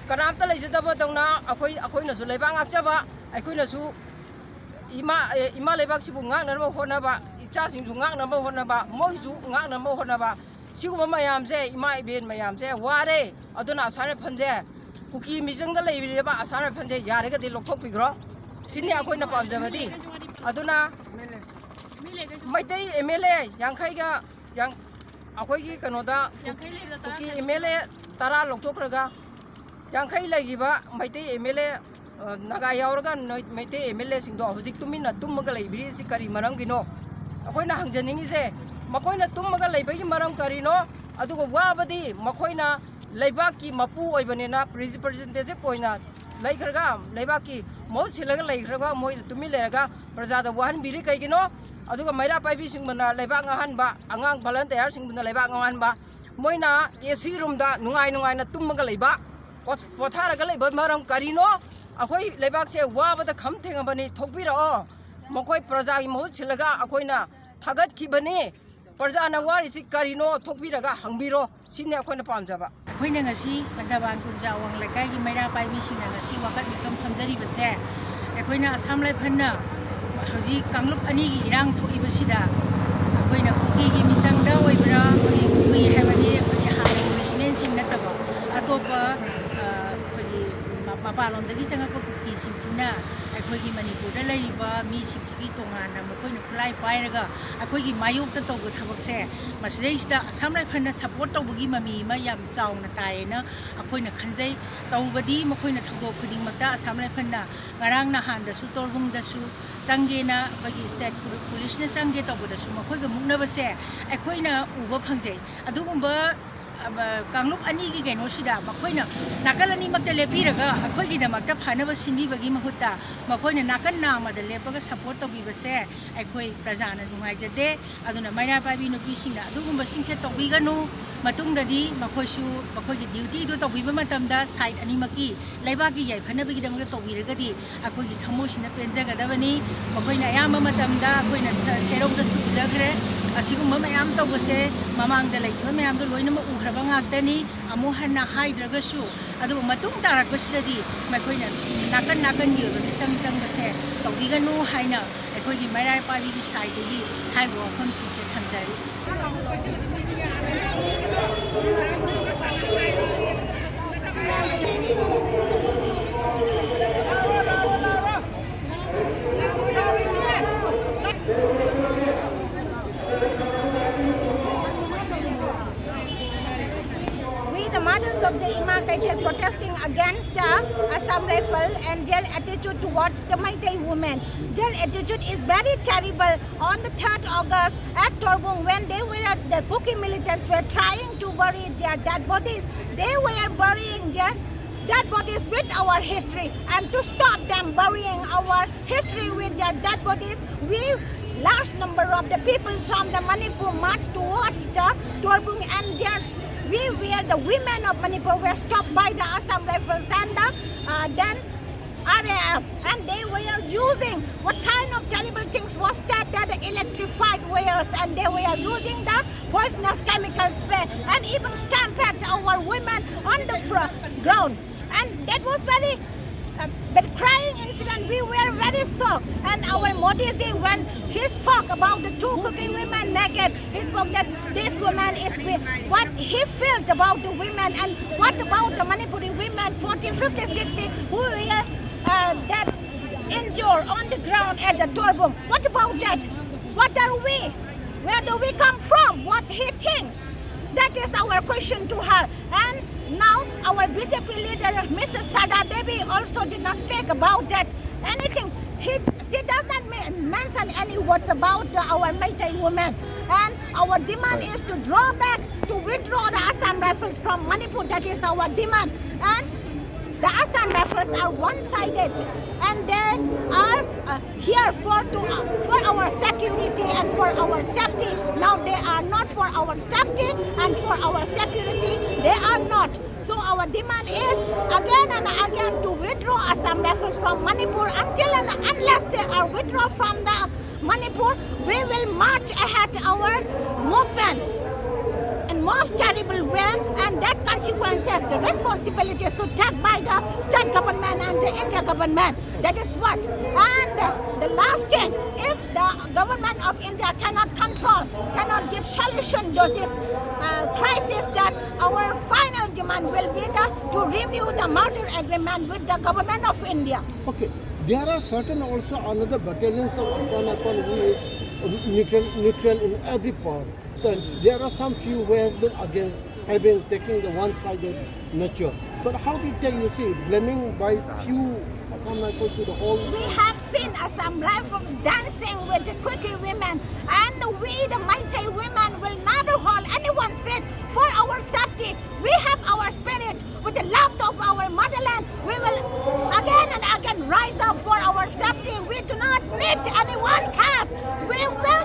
ꯀꯅꯥꯝꯇ ꯂꯩꯖꯗꯕꯗꯧꯅ ꯑꯩꯈꯣꯏ, ꯑꯩꯈꯣꯏꯅꯁꯨ ꯂꯩꯕꯥꯛ ꯉꯥꯛꯆꯕ, ꯑꯩꯈꯣꯏꯅꯁꯨ ꯏꯃꯥ, ꯑꯦ, ꯏꯃꯥ ꯂꯩꯕꯥꯛꯁꯤꯕꯨ ꯉꯥꯛꯅꯅꯕ ꯍꯣꯠꯅꯕ, ꯏꯆꯥꯁꯤꯡꯁꯨ ꯉꯥꯛꯅꯕ ꯍꯣꯠꯅꯕ, ꯃꯣꯏꯁꯨ ꯉꯥꯛꯅꯕ ꯍꯣꯠꯅꯕ, ꯁꯤꯒꯨꯝꯕ ꯃꯌꯥꯝꯁꯦ, ꯏꯃꯥ ꯏꯕꯦꯟ ꯃꯌꯥꯝꯁꯦ ꯋꯥꯔꯦ꯫ ꯑꯗꯨꯅ ꯑꯁꯥꯝ ꯔꯥꯏꯐꯜꯁꯦ, ꯀꯨꯀꯤ ꯃꯤꯆꯪꯗ ꯂꯩꯔꯤꯕ ꯑꯁꯥꯝ ꯔꯥꯏꯐꯜꯁꯦ ꯌꯥꯔꯒꯗꯤ ꯂꯧꯊꯣꯛꯄꯤꯈ꯭ꯔꯣ꯫ ꯁꯤꯅꯤ ꯑꯩꯈꯣꯏꯅ ꯄꯥꯝꯖꯕꯗꯤ꯫ ꯑꯗꯨꯅ ꯃꯩꯇꯩ ꯑꯦꯝ ꯑꯦꯜ ꯑꯦ ꯌꯥꯡꯈꯩꯒ ꯌꯥꯡ-, ꯑꯩꯈꯣꯏꯒꯤ ꯀꯩꯅꯣꯗ ꯀꯨꯀꯤ ꯑꯦꯝ ꯑꯦꯜ ꯑꯦ ꯇꯔꯥ ꯂꯧꯊꯣꯛꯈ꯭ꯔꯒ ꯌꯥꯡꯈꯩ ꯂꯩꯈꯤꯕ ꯃꯩꯇꯩ ꯑꯦꯝ ꯑꯦꯜ ꯑꯦ, ꯑ, ꯅꯥꯒꯥ ꯌꯥꯎꯔꯒ ꯅꯣꯏ-, ꯃꯩꯇꯩ ꯑꯦꯝ ꯑꯦꯜ ꯑꯦꯁꯤꯡꯗꯣ ꯍꯧꯖꯤꯛ ꯇꯨꯃꯤꯟꯅ ꯇꯨꯝꯃꯒ ꯂꯩꯕꯤꯔꯤꯁꯤ ꯀꯔꯤ ꯃꯔꯝꯒꯤꯅꯣ? ꯑꯩꯈꯣꯏꯅ ꯍꯪꯖꯅꯤꯡꯉꯤꯁꯦ, ꯃꯈꯣꯏꯅ ꯇꯨꯝꯃꯒ ꯂꯩꯕꯒꯤ ꯃꯔꯝ ꯀꯔꯤꯅꯣ? ꯑꯗꯨꯒ ꯋꯥꯕꯗꯤ ꯃꯈꯣꯏꯅ ꯂꯩꯕꯥꯛꯀꯤ ꯃꯄꯨ ꯑꯣꯏꯕꯅꯤꯅ, ꯔꯤꯄ꯭ꯔꯖꯦꯟꯇꯦꯇꯤꯚ ꯑꯣꯏꯅ ꯂꯩꯈ꯭ꯔꯒ, ꯂꯩꯕꯥꯛꯀꯤ ꯃꯍꯨꯠ ꯁꯤꯜꯂꯒ ꯂꯩꯈ꯭ꯔꯒ ꯃꯣꯏꯗ ꯇꯨꯃꯤꯟ ꯂꯩꯔꯒ ꯄ꯭ꯔꯖꯥꯗ ꯋꯥꯍꯟꯕꯤꯔꯤ ꯀꯩꯒꯤꯅꯣ? ꯑꯗꯨꯒ ꯃꯩꯔꯥ ꯄꯥꯏꯕꯤꯁꯤꯡꯕꯨꯅ ꯂꯩꯕꯥꯛ ꯉꯥꯡꯍꯟꯕ, ꯑꯉꯥꯡ ꯚꯣꯂꯟꯇꯤꯌꯥꯔꯁꯤꯡꯕꯨꯅ ꯂꯩꯕꯥꯛ ꯉꯥꯡꯍꯟꯕ, ꯃꯣꯏꯅ ꯑꯦ ꯁꯤ ꯔꯨꯝꯗ ꯅꯨꯡꯉꯥꯏ ꯅꯨꯡꯉꯥꯏꯅ ꯇꯨꯝꯃꯒ ꯂꯩꯕ, ꯄꯣꯊꯥꯔꯒ ꯂꯩꯕ ꯃꯔꯝ ꯀꯔꯤꯅꯣ? ꯑꯩꯈꯣꯏ ꯂꯩꯕꯥꯛꯁꯦ ꯋꯥꯕꯗ ꯈꯝ ꯊꯦꯡꯉꯕꯅꯤ, ꯊꯣꯛꯄꯤꯔꯛꯑꯣ꯫ ꯃꯈꯣꯏ ꯄ꯭ꯔꯖꯥꯒꯤ ꯃꯍꯨꯠ ꯁꯤꯜꯂꯒ ꯑꯩꯈꯣꯏꯅ ꯊꯥꯒꯠꯈꯤꯕꯅꯤ꯫ ꯄ꯭ꯔꯖꯥꯅ ꯋꯥꯔꯤꯁꯤ ꯀꯔꯤꯅꯣ? ꯊꯣꯛꯄꯤꯔꯒ ꯍꯪꯕꯤꯔꯣ꯫ ꯁꯤꯅꯤ ꯑꯩꯈꯣꯏꯅ ꯄꯥꯝꯖꯕ꯫ ꯑꯩꯈꯣꯏꯅ ꯉꯁꯤ ꯄꯟꯊꯥꯕꯥꯟ ꯈꯨꯟꯖꯥ ꯑꯋꯥꯡ ꯂꯩꯀꯥꯏꯒꯤ ꯃꯩꯔꯥ ꯄꯥꯏꯕꯤꯁꯤꯡꯅ ꯉꯁꯤ ꯋꯥꯀꯠ ꯃꯤꯐꯝ ꯐꯝꯖꯔꯤꯕꯁꯦ, ꯑꯩꯈꯣꯏꯅ ꯑꯁꯥꯝ ꯔꯥꯏꯐꯜꯅ ꯍꯧꯖꯤꯛ ꯀꯥꯡꯂꯨꯞ ꯑꯅꯤꯒꯤ ꯏꯔꯥꯡ ꯊꯣꯛꯏꯕꯁꯤꯗ ꯑꯩꯈꯣꯏꯅ ꯀꯨꯀꯤꯒꯤ ꯃꯤꯆꯪꯗ ꯑꯣꯏꯕ꯭ꯔꯥ, ꯑꯩꯈꯣꯏꯒꯤ ꯀꯨꯀꯤ ꯍꯥꯏꯕꯗꯤ ꯑꯩꯈꯣꯏꯒꯤ ꯍꯥꯟꯅꯒꯤ ꯔꯦꯁꯤꯗꯦꯟꯁꯤꯡ ꯅꯠꯇꯕ ꯑꯇꯣꯞꯄ, ꯑ, ꯑꯩꯈꯣꯏꯒꯤ ꯃ-, ꯃꯄꯥꯟꯂꯣꯝꯗꯒꯤ ꯆꯪꯉꯛꯄ ꯀꯨꯀꯤꯁꯤꯡꯁꯤꯅ ꯑꯩꯈꯣꯏꯒꯤ ꯃꯅꯤꯄꯨꯔꯗ ꯂꯩꯔꯤꯕ ꯃꯤꯁꯤꯡꯁꯤꯒꯤ ꯇꯣꯉꯥꯟꯅ ꯃꯈꯣꯏꯅ ꯈꯨꯠꯂꯥꯏ ꯄꯥꯏꯔꯒ ꯑꯩꯈꯣꯏꯒꯤ ꯃꯥꯌꯣꯛꯇ ꯇꯧꯕ ꯊꯕꯛꯁꯦ, ꯃꯁꯤꯗꯩꯁꯤꯗ ꯑꯁꯥꯝ ꯔꯥꯏꯐꯜꯅ ꯁꯄꯣꯔꯠ ꯇꯧꯕꯒꯤ ꯃꯃꯤ ꯑꯃ ꯌꯥꯝ ꯆꯥꯎꯅ ꯇꯥꯏꯌꯦꯅ ꯑꯩꯈꯣꯏꯅ ꯈꯟꯖꯩ꯫ ꯇꯧꯕꯗꯤ ꯃꯈꯣꯏꯅ ꯊꯧꯗꯣꯛ ꯈꯨꯗꯤꯡꯃꯛꯇ ꯑꯁꯥꯝ ꯔꯥꯏꯐꯜꯅ ꯉꯔꯥꯡ ꯅꯍꯥꯟꯗꯁꯨ ꯇꯣꯔꯕꯨꯡꯗꯁꯨ ꯆꯪꯒꯦꯅ ꯑꯩꯈꯣꯏꯒꯤ ꯁ꯭ꯇꯦꯠ ꯄꯨ-, ꯄꯨꯂꯤꯁꯅ ꯆꯪꯒꯦ ꯇꯧꯕꯗꯁꯨ ꯃꯈꯣꯏꯒ ꯃꯨꯛꯅꯕꯁꯦ ꯑꯩꯈꯣꯏꯅ ꯎꯕ ꯐꯪꯖꯩ꯫ ꯑꯗꯨꯒꯨꯝꯕ, ꯑ, ꯀꯥꯡꯂꯨꯞ ꯑꯅꯤꯒꯤ ꯀꯩꯅꯣꯁꯤꯗ ꯃꯈꯣꯏꯅ ꯅꯥꯀꯜ ꯑꯅꯤꯃꯛꯇ ꯂꯦꯞꯄꯤꯔꯒ ꯑꯩꯈꯣꯏꯒꯤꯗꯃꯛꯇ ꯐꯅꯕ ꯁꯤꯟꯕꯤꯕꯒꯤ ꯃꯍꯨꯠꯇ ꯃꯈꯣꯏꯅ ꯅꯥꯀꯜ ꯅꯥꯝꯃꯗ ꯂꯦꯞꯄꯒ ꯁꯄꯣꯔꯠ ꯇꯧꯕꯤꯕꯁꯦ ꯑꯩꯈꯣꯏ ꯄ꯭ꯔꯖꯥꯅ ꯅꯨꯡꯉꯥꯏꯖꯗꯦ꯫ ꯑꯗꯨꯅ ꯃꯩꯔꯥ ꯄꯥꯏꯕꯤ ꯅꯨꯄꯤꯁꯤꯡꯅ ꯑꯗꯨꯒꯨꯝꯕꯁꯤꯡꯁꯦ ꯇꯧꯕꯤꯒꯅꯨ꯫ ꯃꯇꯨꯡꯗꯗꯤ ꯃꯈꯣꯏꯁꯨ ꯃꯈꯣꯏꯒꯤ ꯗ꯭ꯌꯨꯇꯤꯗꯨ ꯇꯧꯕꯤꯕ ꯃꯇꯝꯗ ꯁꯥꯏꯠ ꯑꯅꯤꯃꯛꯀꯤ ꯂꯩꯕꯥꯛꯀꯤ ꯌꯥꯏꯐꯅꯕꯒꯤꯗꯃꯛꯇ ꯇꯧꯕꯤꯔꯒꯗꯤ ꯑꯩꯈꯣꯏꯒꯤ ꯊꯃꯣꯏꯁꯤꯅ ꯄꯦꯟꯖꯒꯗꯕꯅꯤ꯫ ꯃꯈꯣꯏꯅ ꯑꯌꯥꯝꯕ ꯃꯇꯝꯗ ꯑꯩꯈꯣꯏꯅ ꯁ-, ꯁꯦꯔꯧꯗꯁꯨ ꯎꯖꯈ꯭ꯔꯦ꯫ ꯑꯁꯤꯒꯨꯝꯕ ꯃꯌꯥꯝ ꯇꯧꯕꯁꯦ ꯃꯃꯥꯡꯗ ꯂꯩꯈꯤꯕ ꯃꯌꯥꯝꯗꯣ ꯂꯣꯏꯅꯃꯛ ꯎꯈ꯭ꯔꯕ ꯉꯥꯛꯇꯅꯤ꯫ ꯑꯃꯨꯛ ꯍꯟꯅ ꯍꯥꯏꯗ꯭ꯔꯒꯁꯨ, ꯑꯗꯨꯕꯨ ꯃꯇꯨꯡ ꯇꯥꯔꯛꯄꯁꯤꯗꯗꯤ ꯃꯈꯣꯏꯅ ꯅꯥꯀꯟ ꯅꯥꯀꯟꯒꯤ ꯑꯣꯏꯕ ꯃꯤꯆꯪ ꯆꯪꯕꯁꯦ ꯇꯧꯕꯤꯒꯅꯨ ꯍꯥꯏꯅ ꯑꯩꯈꯣꯏꯒꯤ ꯃꯩꯔꯥ ꯄꯥꯏꯕꯤꯒꯤ ꯁꯥꯏꯠꯇꯒꯤ ꯍꯥꯏꯔꯤꯕ ꯋꯥꯐꯝꯁꯤꯡꯁꯦ ꯊꯝꯖꯔꯤ꯫ We, the mothers of the Ima Keithel, protesting against the Assam Rifle and their attitude towards the Meitei women. Their attitude is very terrible. On the third August at Torbung, when they were, the Kuki militants were trying to bury their dead bodies, they were burying their dead bodies with our history. And to stop them burying our history with their dead bodies, we, large number of the peoples from the Manipur, marched towards the Torbung, and there we were, the women of Manipur were stopped by the Assam Rifles and the, uh, then R A F, and they were using what kind of terrible things was that, that the electrified wires, and they were using the poisonous chemical spray and even stampede our women on the fr-, ground. And that was very, uh, but crying incident. We were very shocked. And our Modi ji, when he spoke about the two Kuki women naked, he spoke that this woman is wi-, what he felt about the women and what about the Manipuri women, forty fifty, sixty who were uh, dead, injured on the ground at the Torbung. What about that? What are we? Where do we come from? What he thinks? That is our question to her. And now our B J P leader, Missus Sada Devi, also did not speak about that. Anything. He, she does not ma- mention any words about uh, our Meitei women. And our demand is to draw back, to withdraw the Assam Rifles from Manipur. That is our demand. And the Assam Rifles are one-sided, and they are uh, here for to uh, for our security and for our safety. Now they are not for our safety and for our security. They are not. So our demand is again and again to withdraw Assam Rifles from Manipur. Until and unless they are withdrawn from the Manipur, we will march ahead our movement in most terrible way, and that consequences, the responsibility should take by the state government and the India government. That is what. And the last thing, if the government of India cannot control, cannot give solution to this uh, crisis, then our final demand will be the, to review the merger agreement with the government of India. Okay, there are certain also another battalions of Assam Rifle who is um, neutral, neutral in every part. So it's- there are some few who has been against having taking the one-sided nature. But how did they, you see, blaming by few Assam Rifle to the whole? We have seen Assam Rifles dancing with the Kuki women, and we, the Meitei women, will never hold anyone's feet for our safety. We have our spirit with the loves of our motherland. We will again and again rise up for our safety. We do not need anyone's help. We will